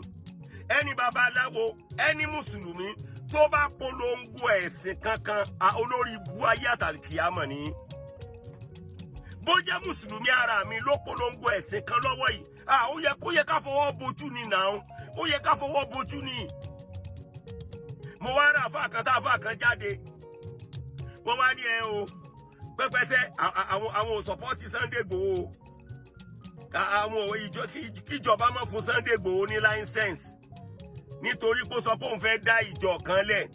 ẹni babaláwo, ẹni mùsùlùmí tó bá polongo ẹ̀sìn kankan, olórí ibú ayé àtàlìkìyàmọ̀ ni. Bó jẹ́ mùsùlùmí ara mi ló polongo ẹ̀sìn kan lọ́wọ́ yìí, ó yẹ kó yẹ ká fọwọ́ bojú ni nà ó yẹ ká fọwọ́ bojú ni. Mo wá rà àfa kan tá àfa kan jáde, wọ́n wá ní ẹ o pẹ́pẹ́sẹ́ àwọn ò support Sunday Igboho, àwọn ìjọ kíjọba má fún Sunday Igboho ní license nítorí pé ó sọ pé òun fẹ́ dá ìjọ kan lẹ̀.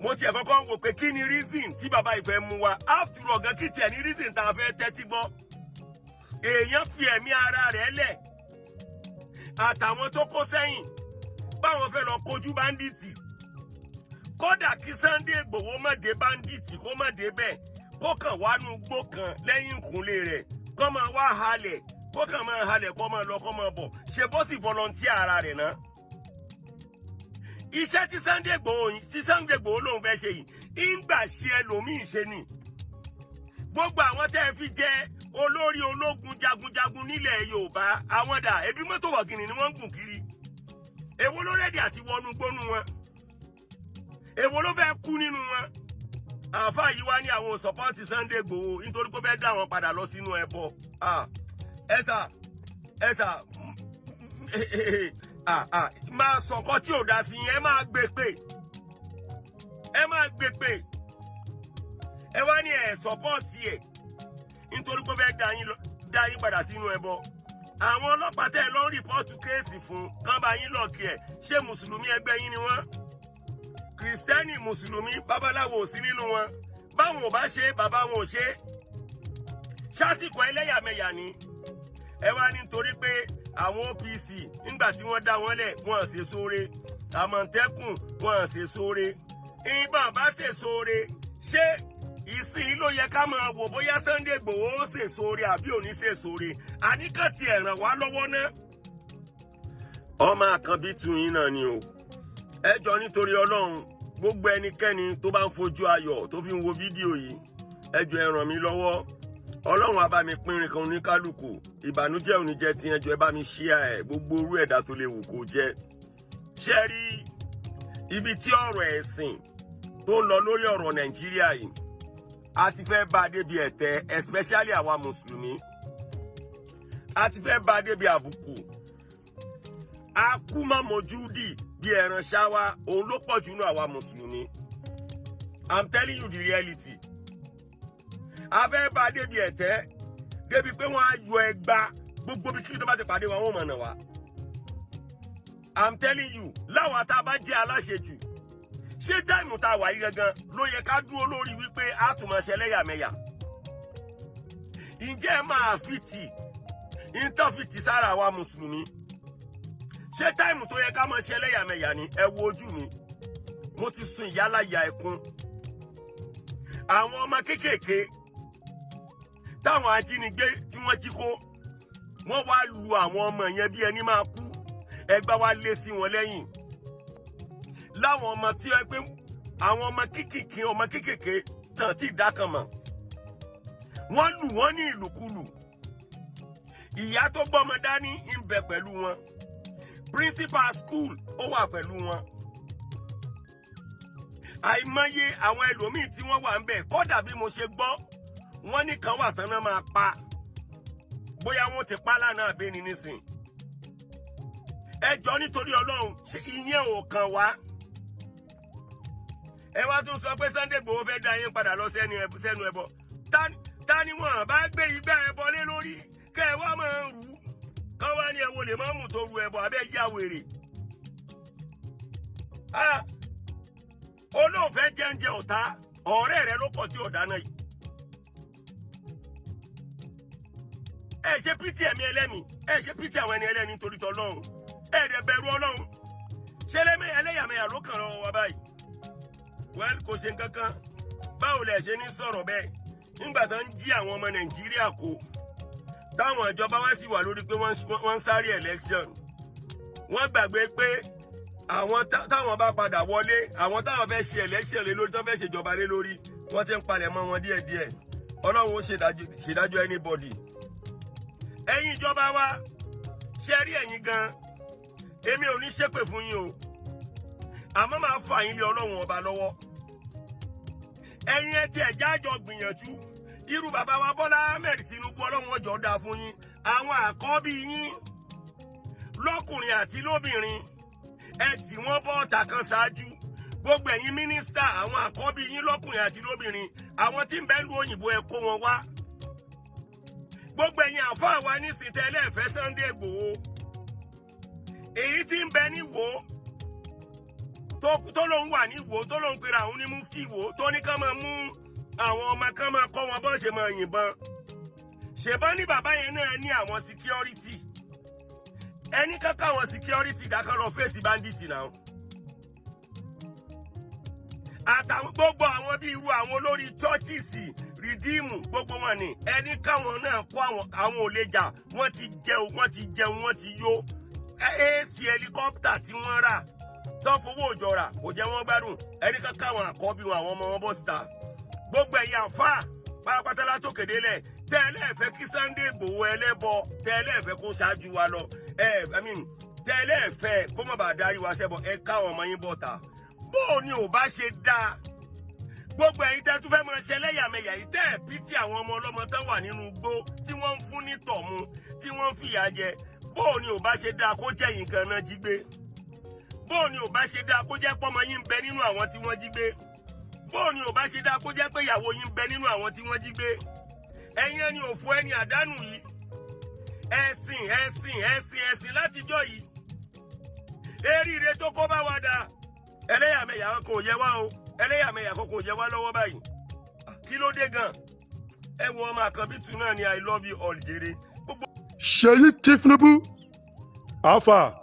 Mo tiẹ̀ kọ́kọ́ ń wò pé kí ni reason tí bàbá yìí fẹ́ mú wa. After all gan, kí tiẹ̀ ní reason tá a fẹ́ tẹ́tí gbọ́? Èèyàn fi ẹ̀mí ara rẹ̀ lẹ̀ àtàwọn tó kó sẹ́yìn báwọn fẹ́ lọ kojú bandit. Kódà kí Sunday Igboho má dé bandit, kó má dé bẹ́ẹ̀, kó kàn wá nu gbó kan lẹ́yìn ìkúnlé rẹ̀, kó máa wá halẹ̀, kó kàn máa halẹ̀, kó máa lọ, kó máa bọ̀, ṣe bó sì volunteer ara rẹ̀ náà. Iṣẹ́ tí Sunday Igboho lòun fẹ́ ṣe yìí ń gbà ṣe ẹlòmíì ṣe ni. Gbogbo àwọn tẹ́ ẹ fi jẹ olórí ológun jagunjagun nílẹ̀ Yorùbá, àwọn dà? Ebi mọ́tò wọ̀gìnì ni wọ́n ń gùn kiri. Èwo ló ready àti wọnú gbónú wọn? Èwo ló fẹ́ kú nínú wọn? Àáfàá yìí wá ní àwọn support Sunday Igboho nítorí pé ó fẹ́ dá wọn padà lọ sínú ẹbọ. Ẹ sà, ẹ sà, máa sọ̀kọ́ tí ò dá sí yẹn, ẹ máa gbé pé, ẹ máa gbé pé ẹ wá ní ẹ support ẹ nítorí pé ó fẹ́ dá yín padà sínú ẹbọ. Àwọn ọlọ́pàá tẹ́ ẹ lọ ń report case fún kán bá yín lock ẹ̀, ṣé mùsùlùmí ẹgbẹ́ yín ni wọ́n? Kìrìsìtẹ́nì, mùsùlùmí, babaláwo ò sí nínú wọn. Báwọn ò bá ṣe, bàbá wọn ò ṣe. Ṣásìkò ẹlẹ́yàmẹ̀yà ni ẹ wá nítorí pé àwọn OPC, nígbà tí wọ́n dá wọn lẹ̀, wọ́n ṣe sóore. Àmọ̀tẹ́kùn, wọ́n ṣe sóore. Ìbọn bá ṣe sóore, ṣé ìsìn ló yẹ ká máa wò bóyá Sunday Igboho ó ṣe sóore àbí ò ní ṣe sóore? Àníkàn tiẹ̀ ràn wá lọ́wọ́ ná. Ọmọ àkànbí tún yín náà ni o. Ẹ jọ, nítorí Ọlọ́run, gbogbo ẹnikẹ́ni tó bá ń fojú ayọ̀ tó fi ń wo fídíò yìí, ẹ jọ, ẹ ràn mí lọ́wọ́. Ọlọ́run á bá mi pínrin kan oníkálukú, ìbànújẹ́ ò ní jẹ́ ti. Ẹ jọ, ẹ bá mi ṣíà ẹ, gbogbo orú ẹ̀dá tó lè wù kó jẹ́. Ṣé rí ibi tí ọ̀rọ̀ ẹ̀sìn tó ń lọ lórí ọ̀rọ̀ Nàìjíríà yìí, a ti fẹ́ bá a débi ẹ̀tẹ́, especially àwa mùsùlùmí, a ti fẹ́ bá a débi àbùkù. Akúmọ̀mọ́júdì bí ẹran ṣáwá, òun ló pọ̀ jù nínú àwa mùsùlùmí. I'm telling you the reality. A fẹ́ bá a débi ẹ̀tẹ́, débi pé wọ́n á yọ ẹgba gbogbo bí kí tó bá ti pàdé wọn, wọ́n mọ̀nà wá. I'm telling you, láwa tá a bá jẹ́ aláṣejù, ṣé time tá a wà yí gangan ló yẹ ká dúró lórí wípé a tún máa ṣe ẹlẹ́yàmẹ̀yà? Ǹjẹ́ ẹ máa fi tì ìtàn fi tì sára àwa mùsùlùmí? Ṣé time tó yẹ ká máa ṣe ẹlẹ́yàmẹ̀yà ni? Ẹ wo ojú mi, mo ti sun ìyálàyà ẹkún. Àwọn ọmọ kéékèèké táwọn ajínigbé tí wọ́n jí kó, wọ́n wá lu àwọn ọmọ yẹn bí ẹni máa kú. Ẹgbà wa lé sí wọn lẹ́yìn láwọn ọmọ tí wọ́n pé àwọn ọmọ kéékèèké, ọmọ kéékèèké tàn tí ìdá kan mọ̀, wọ́n lù wọ́n ní ìlùkulù. Ìyá tó gbọ́mọ dání ń bẹ pẹ̀lú wọn, principal school ó wà pẹ̀lú wọn, àìmọye àwọn ẹlòmíì tí wọ́n wà ń bẹ̀. Kódà bí mo ṣe gbọ́, wọ́n ní kan wà tán náà máa pa, bóyá wọ́n ti pa lánàá àbẹ́ni nísìn. Ẹ jọ, nítorí Ọlọ́run, ṣé ìyẹn ò kàn wá? Ẹ wá tún sọ pé Sunday Igboho fẹ́ dá yín padà lọ sẹ́nu ẹbọ. Ta ni wọn bá gbé igbá ẹbọ lé lórí kẹ ẹ wá máa rú kán wá ní ẹ wo lè má mú tó ru ẹbọ abẹ́ yá wèrè? Olóòfẹ́ jẹ́ńjẹ ọ̀tá ọ̀rẹ́ rẹ ló pọ̀ tí ò dáná yìí. Ẹ ṣe pity ẹ̀mí ẹlẹ́mìí, ẹ ṣe pity àwọn ẹni ẹlẹ́ni nítorí tọ́lọ́run. Ẹ dẹ̀ bẹ̀rù Ọlọ́run. Ṣé ẹlẹ́yàmẹ̀yà ló kàn lọ́wọ́ wa báyìí? Well, kò ṣe nǹkan kan. Báwo lẹ ṣe ní sọ̀rọ̀ bẹ́ẹ̀ nígbà tó ń jí àwọn ọmọ Nàìjíríà kó, táwọn ìjọba wá sì wà lórí pé wọ́n ń sáré election? Wọ́n gbàgbé pé Àwọn táwọn bá padà wọlé, àwọn táwọn fẹ́ ṣe election lé lórí, tó fẹ́ ṣèjọba lé lórí, wọ́n ti ń palẹ̀ mọ́ wọn díẹ̀díẹ̀. Ọlọ́run ó ṣèdájọ́ anybody. Ẹ̀yin ìjọba wa, ṣe rí ẹ̀yin gan, èmi ò ní ṣépè fún yín o, àmọ́ máa fà yín lé Ọlọ́run Ọba lọ́wọ́. Ẹ̀yin ẹ tiẹ̀ jájọ gbìyànjú irú bàbá wa Bọ́lá Ahmed Tinubu. Ọlọ́run ọjọ́ dáa fún yín. Àwọn àkọ́bí yín lọ́kùnrin àti lóbìnrin, ẹ tì wọ́n bọ́ ọ̀tà kan ṣáájú. Gbogbo ẹ̀yin mínísítà, àwọn àkọ́bí yín lọ́kùnrin àti lóbìnrin, àwọn tí ń bẹ lu òyìnbó, ẹ kó wọn wá. Gbogbo ẹ̀yin àfáà wa nísìnyí tẹ́lẹ̀ fẹ́ Sunday Igboho, èyí tí ń bẹ ní Ìwó, tó lóun wà ní Ìwó, tó lóun pera àwọn ní mufti Ìwó, tó ní ká máa mú àwọn ọmọ kan, máa kọ́ wọn bọ́n ṣe máa yìnbọn, ṣèbọn ní bàbá yẹn náà ní àwọn security. Ẹni kankan àwọn security dákan lọ face bandit náà, àtàwọn gbogbo àwọn bíi irú àwọn olórí churches, Redeem, gbogbo wọn ni ẹni káwọn náà kó àwọn ò lè jà. Wọ́n ti jẹun, wọ́n ti jẹun, wọ́n ti yó. AC helicopter tí wọ́n rà tó fowó òjò rà kò jẹ́ wọ́n gbádùn. Ẹni kankan àwọn àkọ́bí wọn, àwọn ọmọ wọn bọ́ síta. Gbogbo ẹ̀yin àfáà pátápátá látòkè délẹ̀, tẹ́lẹ̀ fẹ́ kí Sunday Igboho ẹlẹ́bọ, tẹ́lẹ̀ fẹ́ kó ṣáájú wa lọ, ẹ I mean, tẹ́lẹ̀ fẹ́ kó má bàa darí wa sẹ́bọ̀, ẹ káwọn ọmọ yín bọ̀ ta. Bó o ní ò bá ṣe dáa, gbogbo ẹ̀yin tẹ́ tún fẹ́ máa ṣe ẹlẹ́yàmẹ̀yà yìí, tẹ́ ẹ̀ pity àwọn ọmọ ọlọ́mọ tán wà nínú igbó tí wọ́n ń fún ní tọ̀mù, tí wọ́n ń fìyà jẹ, bó o ní ò bá ṣe dáa kó jẹ́ yín gan náà jí gbé? Bó o ní ò bá ṣe dáa kó jẹ́ pọ́mọ yín ń bẹ nínú àwọn tí wọ́n jí gbé? Bó o ní ò bá ṣe dáa kó jẹ́ pé ìyàwó yín ń bẹ nínú àwọn tí wọ́n jí gbé? Ẹ̀yin ẹni òfò, ẹni àdánù yìí, ẹ̀sìn, ẹ̀sìn, ẹ̀sìn, ẹ̀sìn látijọ́ yìí, eríire tó kó bá wa dà. Ẹlẹ́yàmẹ̀yà kò yẹ wá o, ẹlẹ́yàmẹ̀yà kò yẹ wá lọ́wọ́ báyìí. Kí ló dé gan? Ẹ wo ọmọ àkànbí tù náà ni. I love you all jèrè gbogbo. Seyi Tinubu, how far?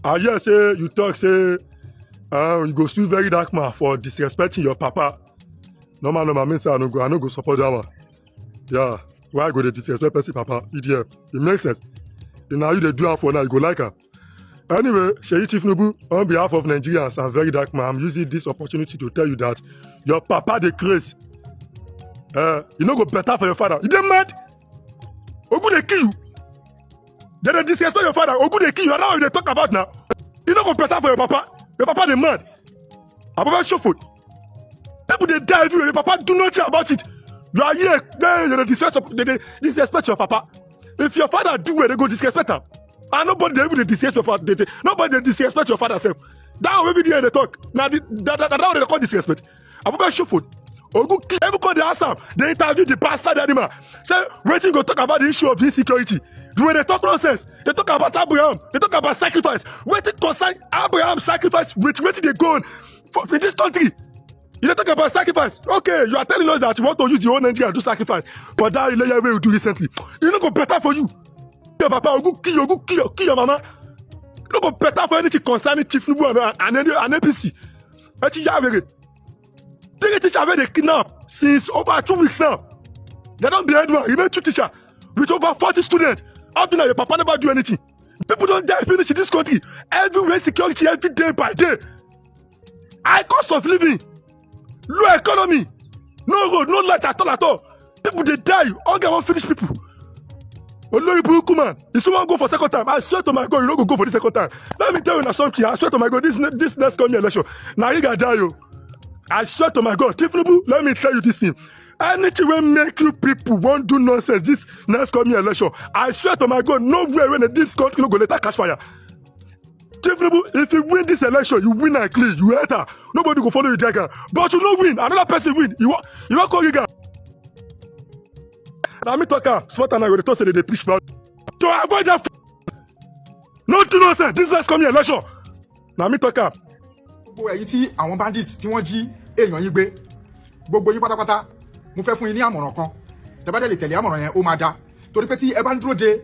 I hear say you talk say you go sue Very Dark Man for disrespecting your papa. Normal normal, mean say I no go support that one. Yeah, why I go dey disrespect person papa? Idiot. E make sense? If na you dey do am for now, you go like am? Anyway, Seyi Tinubu, on behalf of Nigerians and Very Dark Man, I'm using this opportunity to tell you that your papa dey craze. E no go better for your father. You dey mad? Ogun dey kill you. Dem dey disrespect your father. Ogun dey kill you. Na that one you dey talk about now. E no go better for your papa. Your papa dey mad. Ababa ṣòfò. People dey die everywhere. Your papa do nothing about it. You are here, they dey disrespect your papa. If your father do well, they go disrespect am. And nobody dey even dey disrespect your father. Nobody dey disrespect your father sef. That one wey be there dey talk na the that one dey call disrespect. Ababa ṣòfò. Ogun kill. Everybody dey ask am, dey interview the bastard animal, say wetin go talk about the issue of insecurity. The way they talk nonsense, they talk about Abraham, they talk about sacrifice. Wetin concern Abraham sacrifice with wetin dey go on for in this country? You dey talk about sacrifice. Okay, you are telling us that you want to use your own Nigeria do sacrifice for that Ileya wey you do recently. E no go better for you. Your papa, Ogun kill you. Ogun kill your mama. E no go better for anything concerning Chief Tinubu and APC. Ẹ ti yá wèrè. Three teacher wey dey kidnap since over 2 weeks now, dem don behead one, remain two teacher with over 40 students. Up to now, your papa never do anything. People don die finish in this country. Everywhere security, every day by day, high cost of living, low economy, no road, no light at all at all. People dey die. Hunger wan finish people. Olórí burúkú man, you still wan go for second time? I swear to my God, you no go go for the second time. Let me tell you na something. I swear to my God, this next coming election, na riga die o. I swear to my God. Tinubu, let me tell you this thing. Anything wey make you people wan do nonsense this next coming election, I swear to my God, nowhere wey this country no go later catch fire. Tinubu, if you win this election, you win am clean, you enter, nobody go follow you drag am. But you no win, another person win, you wan call rig am. Na me talk am. Small time now, go dey talk say they dey preach about to avoid that. No do nonsense this next coming election. Na me talk am. Gbogbo ẹ̀yin tí àwọn bandit tí wọ́n jí èèyàn yín gbé, gbogbo yín pátápátá, mo fẹ́ fún yín ní àmọ̀ràn kan. Tẹ́ bá dẹ̀ lè tẹ̀lé àmọ̀ràn yẹn, ó máa da, torí pé tí ẹ bá ń dúró de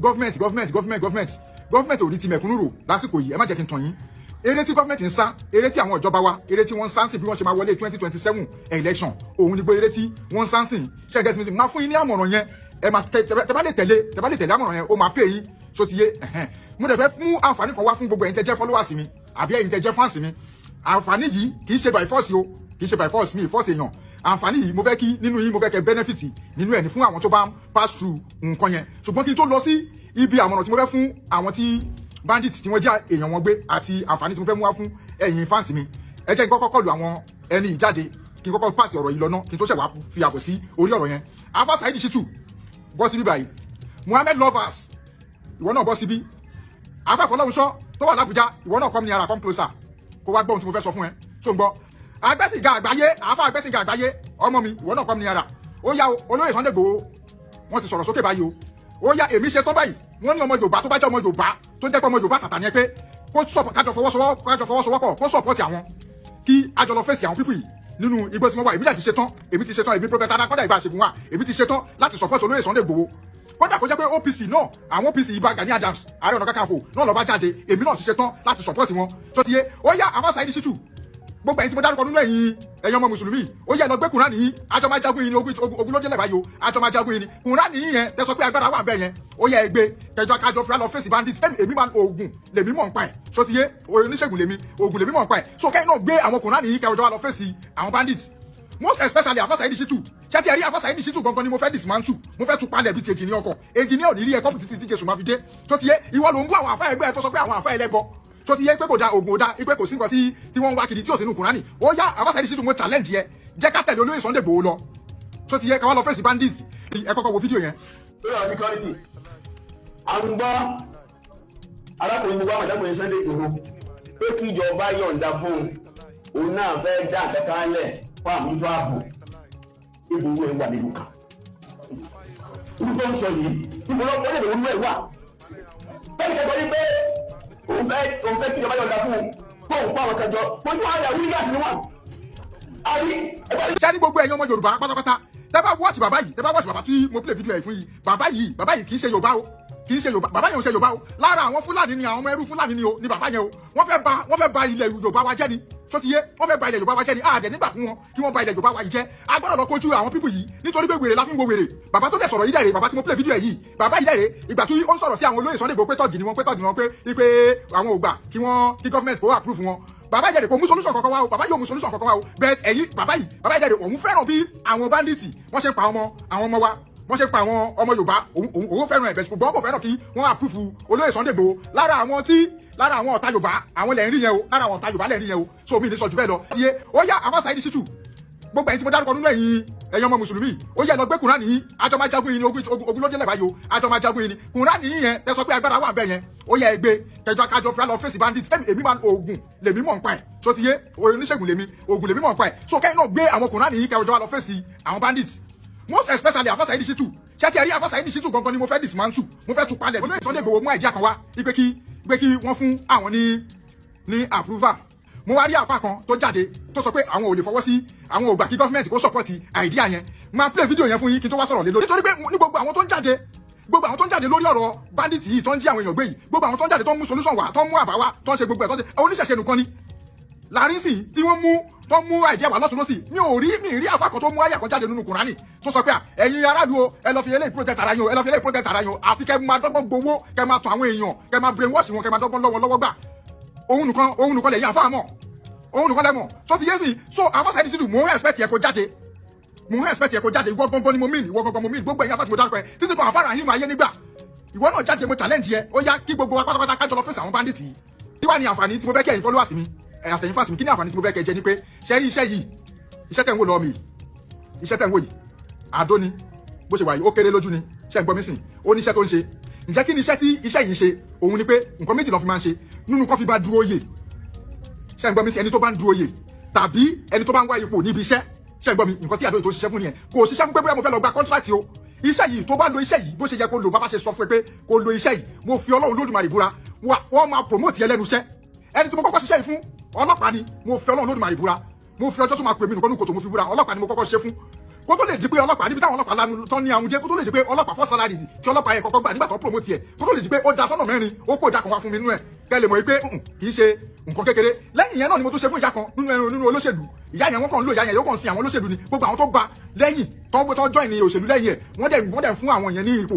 government, government, government, government, government ò ní ti mẹ̀kúnnù rò lásìkò yìí. Ẹ má jẹ́ kí n tàn yín. Eré tí government ń sá, eré tí àwọn ìjọba wa, eré tí wọ́n ń sá ń sìn, bí wọ́n ṣe máa wọlé 2027 election, òun ni gbogbo eré tí wọ́n ń sá ń sìn. Ṣé ẹ get me? Máa fún yín ní àmọ̀ràn yẹn, ẹ máa tẹ bá lè tẹ̀lé àmọ̀ràn yẹn, ó máa pè yín. Ṣó ti yé? Ẹ̀hẹ́n. Mo dẹ̀ fẹ́ mú àǹfààní kan wá fún gbogbo ẹ̀yin tẹ́ jẹ́ followers mi. Àbí ẹ̀yin tẹ́ jẹ́ fans mi, àǹfààní yìí kì í ṣe by force o, kì í ṣe by force, mi force èèyàn. Àǹfààní yìí, mo fẹ́ kí nínú yín, mo fẹ́ kẹ́ benefit nínú ẹ̀ ní fún àwọn tó bá ń pass through nǹkan yẹn. Ṣùgbọ́n kí n tó lọ sí ibi àmọ̀ràn tí mo fẹ́ fún àwọn tí bandit tí wọ́n já èèyàn wọn gbé àti àǹfààní tí mo fẹ́ mú wá fún ẹ̀yin fans mi, ẹ jẹ́ kí n kọ́kọ́ kọlu àwọn ẹni ìjáde, kí n kọ́kọ́ pàṣẹ ọ̀rọ̀ yìí lọ́nà, kí n tó ṣẹ̀ wá fi àbọ̀ sí orí ọ̀rọ̀ yẹn. Afa Saheed Shittu, bọ́ síbí báyìí. Muhammed Lovers, ìwọ náà bọ́ síbí. Afa Fọlọ́runṣọ́ tó wà l'Ábùjá, ìwọ náà come nearer, come closer, kó wá gbọ́ ohun tí mo fẹ́ sọ fún ẹ. Ṣó ń gbọ́? Agbẹ́sìnga àgbáyé, àáfà agbẹ́sìnga àgbáyé, ọmọ mi, ìwọ náà come nearer. Ó yá o, olóyè Sunday Igboho, wọ́n ti sọ̀rọ̀ sókè báyìí o. Ó yá, èmi ṣe tán báyìí. Wọ́n ní ọmọ Yorùbá tó bá jẹ́ ọmọ Yorùbá, tó jẹ́ pé ọmọ Yorùbá tàtà ni ẹ, pé kó sọ̀pọ̀, kájọ fọwọ́sowọ́pọ̀, kó support àwọn, kí àjọ lọ face àwọn people yìí nínú igbó tí wọ́n wà. Èmi ti ṣe tán, èmi ti ṣe tán. Èmi Prophet Anaconda ìbá àṣegùn wa, èmi ti ṣe tán láti support olóyè Sunday Igboho. Kódà kó jẹ́ pé OPC náà, àwọn OPC, Ìbà Gani Adams, Ààrẹ Ọ̀nà Kakanfò náà ló bá jáde, èmi náà ti ṣe tán láti support wọn. Tó ti yé? Ó yá, àwọn Saheed Shittu, gbogbo ẹ̀yin tí mo dárúkọ nínú ẹ̀yin ọmọ mùsùlùmí, ó yẹ lọ gbé Kùránì yín. Àjọ máa jagun yìí ni, ogun ló délẹ̀ báyìí o. Àjọ máa jagun yìí ni. Kùránì yín yẹn tẹ sọ pé agbára wà bẹ́ẹ̀ yẹn, ó yẹ ẹgbẹ́ kẹjọ kájọ fúra lọ face bandit. Èmi máa oògùn lèmi mọ̀ ń pa ẹ̀. Ṣó ti yé? Oníṣègùn lèmi, oògùn lèmi mọ̀ ń pa ẹ̀. So kẹ́yìn náà gbé àwọn Kùránì yín, kẹjọ wá lọ face àwọn bandit, most especially Afa Saheed Shittu. Ṣé tí ẹ rí Afa Saheed Shittu gangan ni mo fẹ́ dismantle, mo fẹ́ tún palẹ̀ bíi ti engineer ọkọ̀. Engineer ò ní rí ẹ̀kọ́ títí tí Jésù máa fi dé. Tó ti yé? Ìwọ ló ń bú àwọn àfa ẹgbẹ́ ẹ tó sọ pé àwọn àfa ẹlẹ́bọ, tó ti yé pé kò da, oògùn ò da, ipe kò sí nǹkan tí wọ́n ń wá kiri tí ò sínú Kùránì. Ó yá, Afa Saheed Shittu, mo challenge yẹ, jẹ́ ká tẹ̀lé olóyè Sunday Igboho lọ. Tó ti yé? Ká wá lọ face bandit. Ẹ kọ́kọ́ wo fídíò yẹn. Lórí àwọn security, à ń gbọ́ arákùnrin gbogbo àwọn ìdákùnrin Sunday Igboho pé kí ìjọba yọ̀ǹda fún un, òun náà fẹ́ dá àkẹ́kẹ́ lẹ̀ fún àmójútó ààbò. Ibùdó ẹ̀ wà nílùú kan ibi tó ń sọ yìí, ibo ló wọlé ìwúlú ẹ̀ wà bẹ́ẹ̀ kẹ́kọ̀ọ́ yìí pé òun fẹ́ kí ìjọba yọ̀ǹda fún un kó òun kó àwọn kẹjọ fojú àwọn àyà wíńgà sí wọn. Àbí Ṣé ní gbogbo ẹ̀yin ọmọ Yorùbá pátápátá, tẹ́ bá watch bàbá yìí, tẹ́ bá watch bàbá tí mo play video ẹ̀ fún yìí, bàbá yìí, bàbá yìí kì í ṣe Yorùbá o, kì í ṣe Yorùbá. Bàbá yẹn ò ṣe Yorùbá o. Lára àwọn Fúlàní ni, àwọn ọmọ ẹrú Fúlàní ni o, ni bàbá yẹn o. Wọ́n fẹ́ ba ilẹ̀ Yorùbá wa jẹ́ ni. Tó ti yé? Wọ́n fẹ́ ba ilẹ̀ Yorùbá wa jẹ́ ni. Àdẹ̀ nígbà fún wọn kí wọ́n ba ilẹ̀ Yorùbá wa yìí jẹ́. A gbọ́dọ̀ lọ kojú àwọn people yìí, nítorí pé wèrè la fi ń wo wèrè. Bàbá tó dẹ̀ sọ̀rọ̀ yìí dẹ̀rẹ̀, bàbá tí mo play video ẹ̀ yìí, bàbá yìí dẹ̀rẹ̀, ìgbà tí ó ń sọ̀rọ̀ sí àwọn olóyè Sunday Igboho pé tọ́ọ̀gì ni wọ́n, pé tọ́ọ̀gì ni wọ́n, pé pé àwọn ò gbà kí wọ́n kí government kó approve wọn, bàbá yìí dẹ̀rẹ̀ kò mú solution kankan wá o. Bàbá yìí ò mú solution kankan wá o. Bẹ́ẹ̀ ẹ̀yìn bàbá yìí, bàbá yìí dẹ̀rẹ̀, òun fẹ́ràn bí àwọn bandits wọ́n ṣe ń pa ọmọ àwọn ọmọ wa, wọ́n ṣe pa àwọn ọmọ Yorùbá, òun fẹ́ràn ẹ̀ bẹ́ẹ̀, ṣùgbọ́n kò fẹ́ràn kí wọ́n approve olóyè Sunday Igboho. Lára àwọn ọ̀tá Yorùbá, àwọn lẹ̀ ń rí yẹn o. Lára àwọn ọ̀tá Yorùbá lẹ̀ ń rí yẹn o. So mi ní sọ jù bẹ́ẹ̀ lọ. Iye ó yá, àwọn Saheed Shittu, gbogbo ẹ̀yin tí mo dárúkọ nínú ẹ̀yin ọmọ mùsùlùmí, ó yẹ lọ gbé Kùránì yín. Àjọ máa jagun yìí ni, ogun ló délẹ̀ báyìí o. Àjọ máa jagun yìí ni. Kùránì yín yẹn tẹ sọ pé agbára wà bẹ́ẹ̀ yẹn, ó yẹ ẹgbẹ́ kẹjọ kájọ fúra lọ face bandit. Èmi máa oògùn lèmi mọ̀ ń pa ẹ̀. Tó ti yé? Oníṣègùn lèmi, oògùn lèmi mọ̀ ń pa ẹ̀. So kẹ́yìn náà gbé àwọn Kùránì yín, kẹjọ wá lọ face àwọn bandit, most especially Afa Saheed Shittu. Ṣé tí ẹ rí Afa Saheed Shittu gangan ni mo fẹ́ dismantle, mo fẹ́ tún palẹ̀. Olóyè Sunday Igboho mú idea kan wá ipe kí wọ́n fún àwọn ní approval. Mo wá rí àfa kan tó jáde tó sọ pé àwọn ò lè fọwọ́ sí, àwọn ò gbà kí government kó support idea yẹn. Máa play video yẹn fún yín kí n tó wá sọ̀rọ̀ lé lórí, nítorí pé ní gbogbo àwọn tó ń jáde, gbogbo àwọn tó ń jáde lórí ọ̀rọ̀ bandit yìí tó ń jí àwọn èèyàn gbé yìí, gbogbo àwọn tó ń jáde, tó ń mú solution wá, tó ń mú àbá wá, tó ń ṣe gbogbo ẹ̀, tó ń ṣe oníṣẹ̀ṣe nìkan ni láàrin sí tí wọ́n mú, tó mú idea wá lọ́tún lọ́sì. Mi ò rí, mi rí àfa kan tó mú àyà kan jáde nínú Kùránì tó sọ pé à, ẹ̀yin aráàlú o, ẹ lọ fi eléyìí protect ara yín o, ẹ lọ fi eléyìí protect ara yín o. Àfi kẹ́ máa dọ́gbọ́n gbowó, kẹ́ máa tàn àwọn èèyàn, kẹ́ máa brainwash wọn, kẹ́ máa dọ́gbọ́n lọ́wọ́ lọ́wọ́ gbà. Òun nìkan lẹ̀yin àfa mọ̀, òun nìkan lẹ mọ̀. Tó ti yé sí? So àfa Saheed Shittu, mò ń expect yẹ kó jáde, mò ń expect yẹ kó jáde. Ìwọ gangan ni mo mean, ìwọ gangan mo mean. Gbogbo ẹ̀yin àfa tí mo dárúkọ ẹ, títí kan àfa Rahim ayé nígbà, ìwọ náà jáde, mo challenge yẹ. Ó yá, kí gbogbo wa pátápátá kájọ lọ face àwọn bandits yìí. Kí wàá ní àǹfààní tí mo fẹ́ kí ẹ̀yin followers mi, ẹ̀ àtẹ̀yìn fans mi? Kí ní àǹfààní tí mo fẹ́ kẹ́ jẹ ni pé, ṣe rí iṣẹ́ yìí, iṣẹ́ tẹ̀ ń wò lọ́wọ́ mi yìí, iṣẹ́ tẹ̀ ń wò yìí, àdó ni. Bó ṣe wà yìí, ó kéré lójú ni. Ṣe ń gbọ́ mi sìn? Ó ní iṣẹ́ tó ń ṣe. Ǹjẹ́ kí ni iṣẹ́ tí iṣẹ́ yìí ń ṣe? Òun ni pé nǹkan méjì ló fi máa ń ṣe nínú kó fi bá dúró yè. Ṣe ń gbọ́ mi sìn? Ẹni tó bá ń dúró yè tàbí ẹni tó bá ń wá ipò níbi iṣẹ́. Ṣe ń gbọ́ mi? Nǹkan tí àdó yìí tó ń ṣiṣẹ́ fún nìyẹn. Kò ṣiṣẹ́ fún pé bóyá mo fẹ́ lọ gba contract o. Iṣẹ́ yìí, tó bá lo iṣẹ́ yìí bó ṣe yẹ kó lò, bá bá ṣe sọ fún ẹ pé kó lo iṣẹ́ yìí, mo fi Ọlọ́run Lódùmarè búra, wọ́n máa promote ẹ lẹ́nu iṣẹ́. Ẹni tí mo kọ́kọ́ ṣiṣẹ́ yìí fún, ọlọ́pàá ni. Mo fi Ọlọ́run Lódùmarè búra, mo fi ọjọ́ tó máa pè mí nìkan ní kòtò, mo fi búra, ọlọ́pàá ni mo kọ́kọ́ ṣe fún. Kó tó lè di pé ọlọ́pàá, níbi táwọn ọlọ́pàá lanu tán ní àwọn jẹ́, kó tó lè di pé ọlọ́pàá fọ́ salary tí ọlọ́pàá yẹn kọ́kọ́ gbà nígbà tó promote ẹ̀, kó tó lè di pé ó da sọ́nà mẹ́rin, ó kó ìdá kan wá fún mi nínú ẹ̀, kẹ́ lè mọ̀ pé kì í ṣe nǹkan kékeré. Lẹ́yìn yẹn náà ni mo tún ṣe fún ìyá kan nínú ẹran nínú olóṣèlú. Ìyá yẹn, wọ́n kàn ń lo ìyá yẹn, yóò kàn sin àwọn olóṣèlú ni. Gbogbo àwọn tó gba lẹ́yìn tó join ní òṣèlú lẹ́yìn ẹ̀, wọ́n dẹ̀ fún àwọn yẹn ní ipò,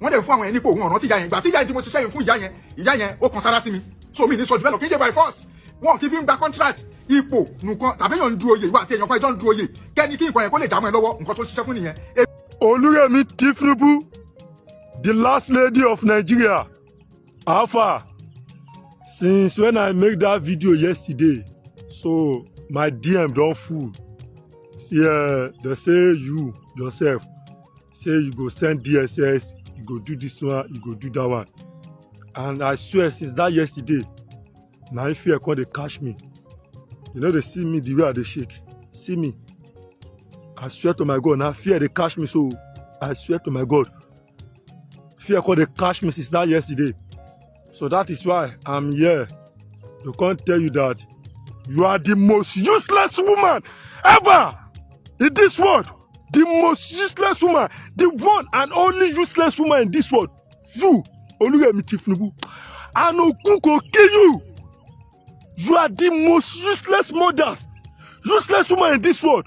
wọ́n dẹ̀ fún àwọn yẹn ní ipò. Wọn rántí ìyá yẹn. Ìgbà tí ìyá yẹn tí mo ṣiṣẹ́ yẹn fún ìyá yẹn, ìyá yẹn ó kan sára sí mi. So mi ní sọ jù bẹ́ẹ̀ lọ. Kì í ṣe by force, wọn kì í fi ń gba contract, ipò nǹkan tàbí èèyàn ń du oyè, ìwà àti èèyàn kan ẹjọ́ ń du oyè, kẹ́ni kí nǹkan yẹn kó lè jámọ́ ẹ lọ́wọ́, nǹkan tó ṣiṣẹ́ fún nìyẹn. Olúrẹ̀mí Tinubu, the last lady of Nigeria, how far? Since when I make that video yesterday, so my DM don full. See, they say you yourself say you go send DSS, you go do this one, you go do that one. And I swear, since that yesterday, na im fear come dey catch me. You no dey see me the way I dey shake. See me. I swear to my God, na fear dey catch me so. I swear to my God. Fear come dey catch me since that yesterday. So that is why I'm here to come tell you that you are the most useless woman ever in this world. The most useless woman, the one and only useless woman in this world. You, Oluremi Tinubu. And Ogun go kill you. You are the most useless mothers, useless woman in this world.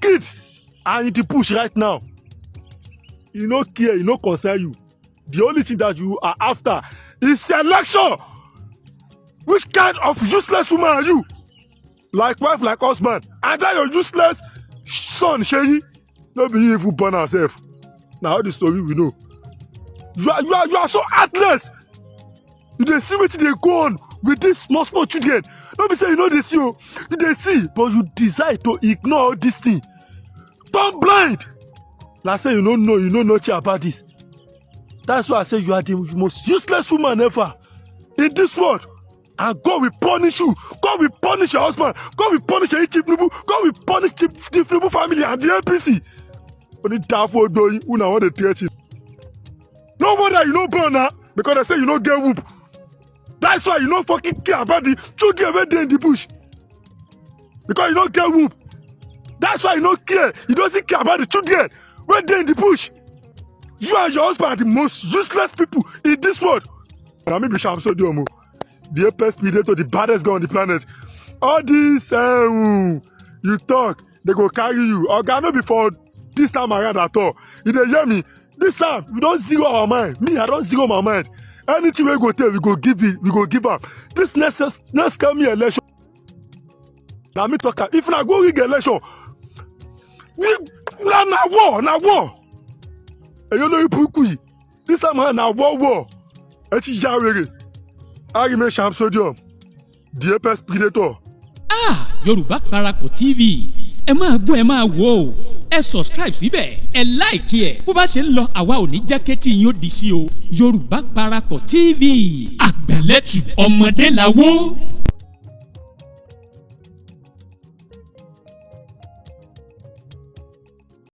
Kids are in the bush right now. You no care, e no concern you. The only thing that you are after is election. Which kind of useless woman are you? Like wife, like husband. And that your useless son, Seyi, no be you even born am sef. Na all the story we know. You are so heartless. You dey see wetin dey go on with these small small children. No be say you no dey see o, you dey see, but you decide to ignore all this thing. Turn blind. Like say you no know, you no know nothing about this. That's why I say you are the most useless woman ever in this world. And God will punish you. God will punish your husband. God will punish your Tinubu. God will punish the Tinubu family and the APC. Only dáfó doyin, una wan dey threaten. No wonder you no born na, because they say you no get womb. That's why you no fucking care about the children wey dey in the bush. Because you no get womb. That's why you no care. You don't care about the children wey dey in the bush. You and your husband are the most useless people in this world. Na me be Shamsodium o, the apex predator, the baddest guy on the planet. All this you talk, they go carry you. Oga, no be for this time around at all. You dey hear me? This time, we don zero our mind. Me, I don zero my mind. Anything wey go take, we go give it, we go give am. This next coming election, na me talk am. If una go rig election, we na war, na war. Èyí olórí burúkú yìí, this time around na war war. Ẹ ti ya wèrè. I remain Shamsodium, the apex predator. Ah, Yorùbá Parapọ̀ TV, ẹ máa gbọ́, ẹ máa wò ó. Ẹ subscribe síbẹ̀, ẹ like ẹ̀. Bó bá ṣe ń lọ, àwa ò ní jẹ́ kétí yín ó di sí o. Yorùbá Parapọ̀ TV, àgbàlẹ́tù ọmọdé làwọ̀.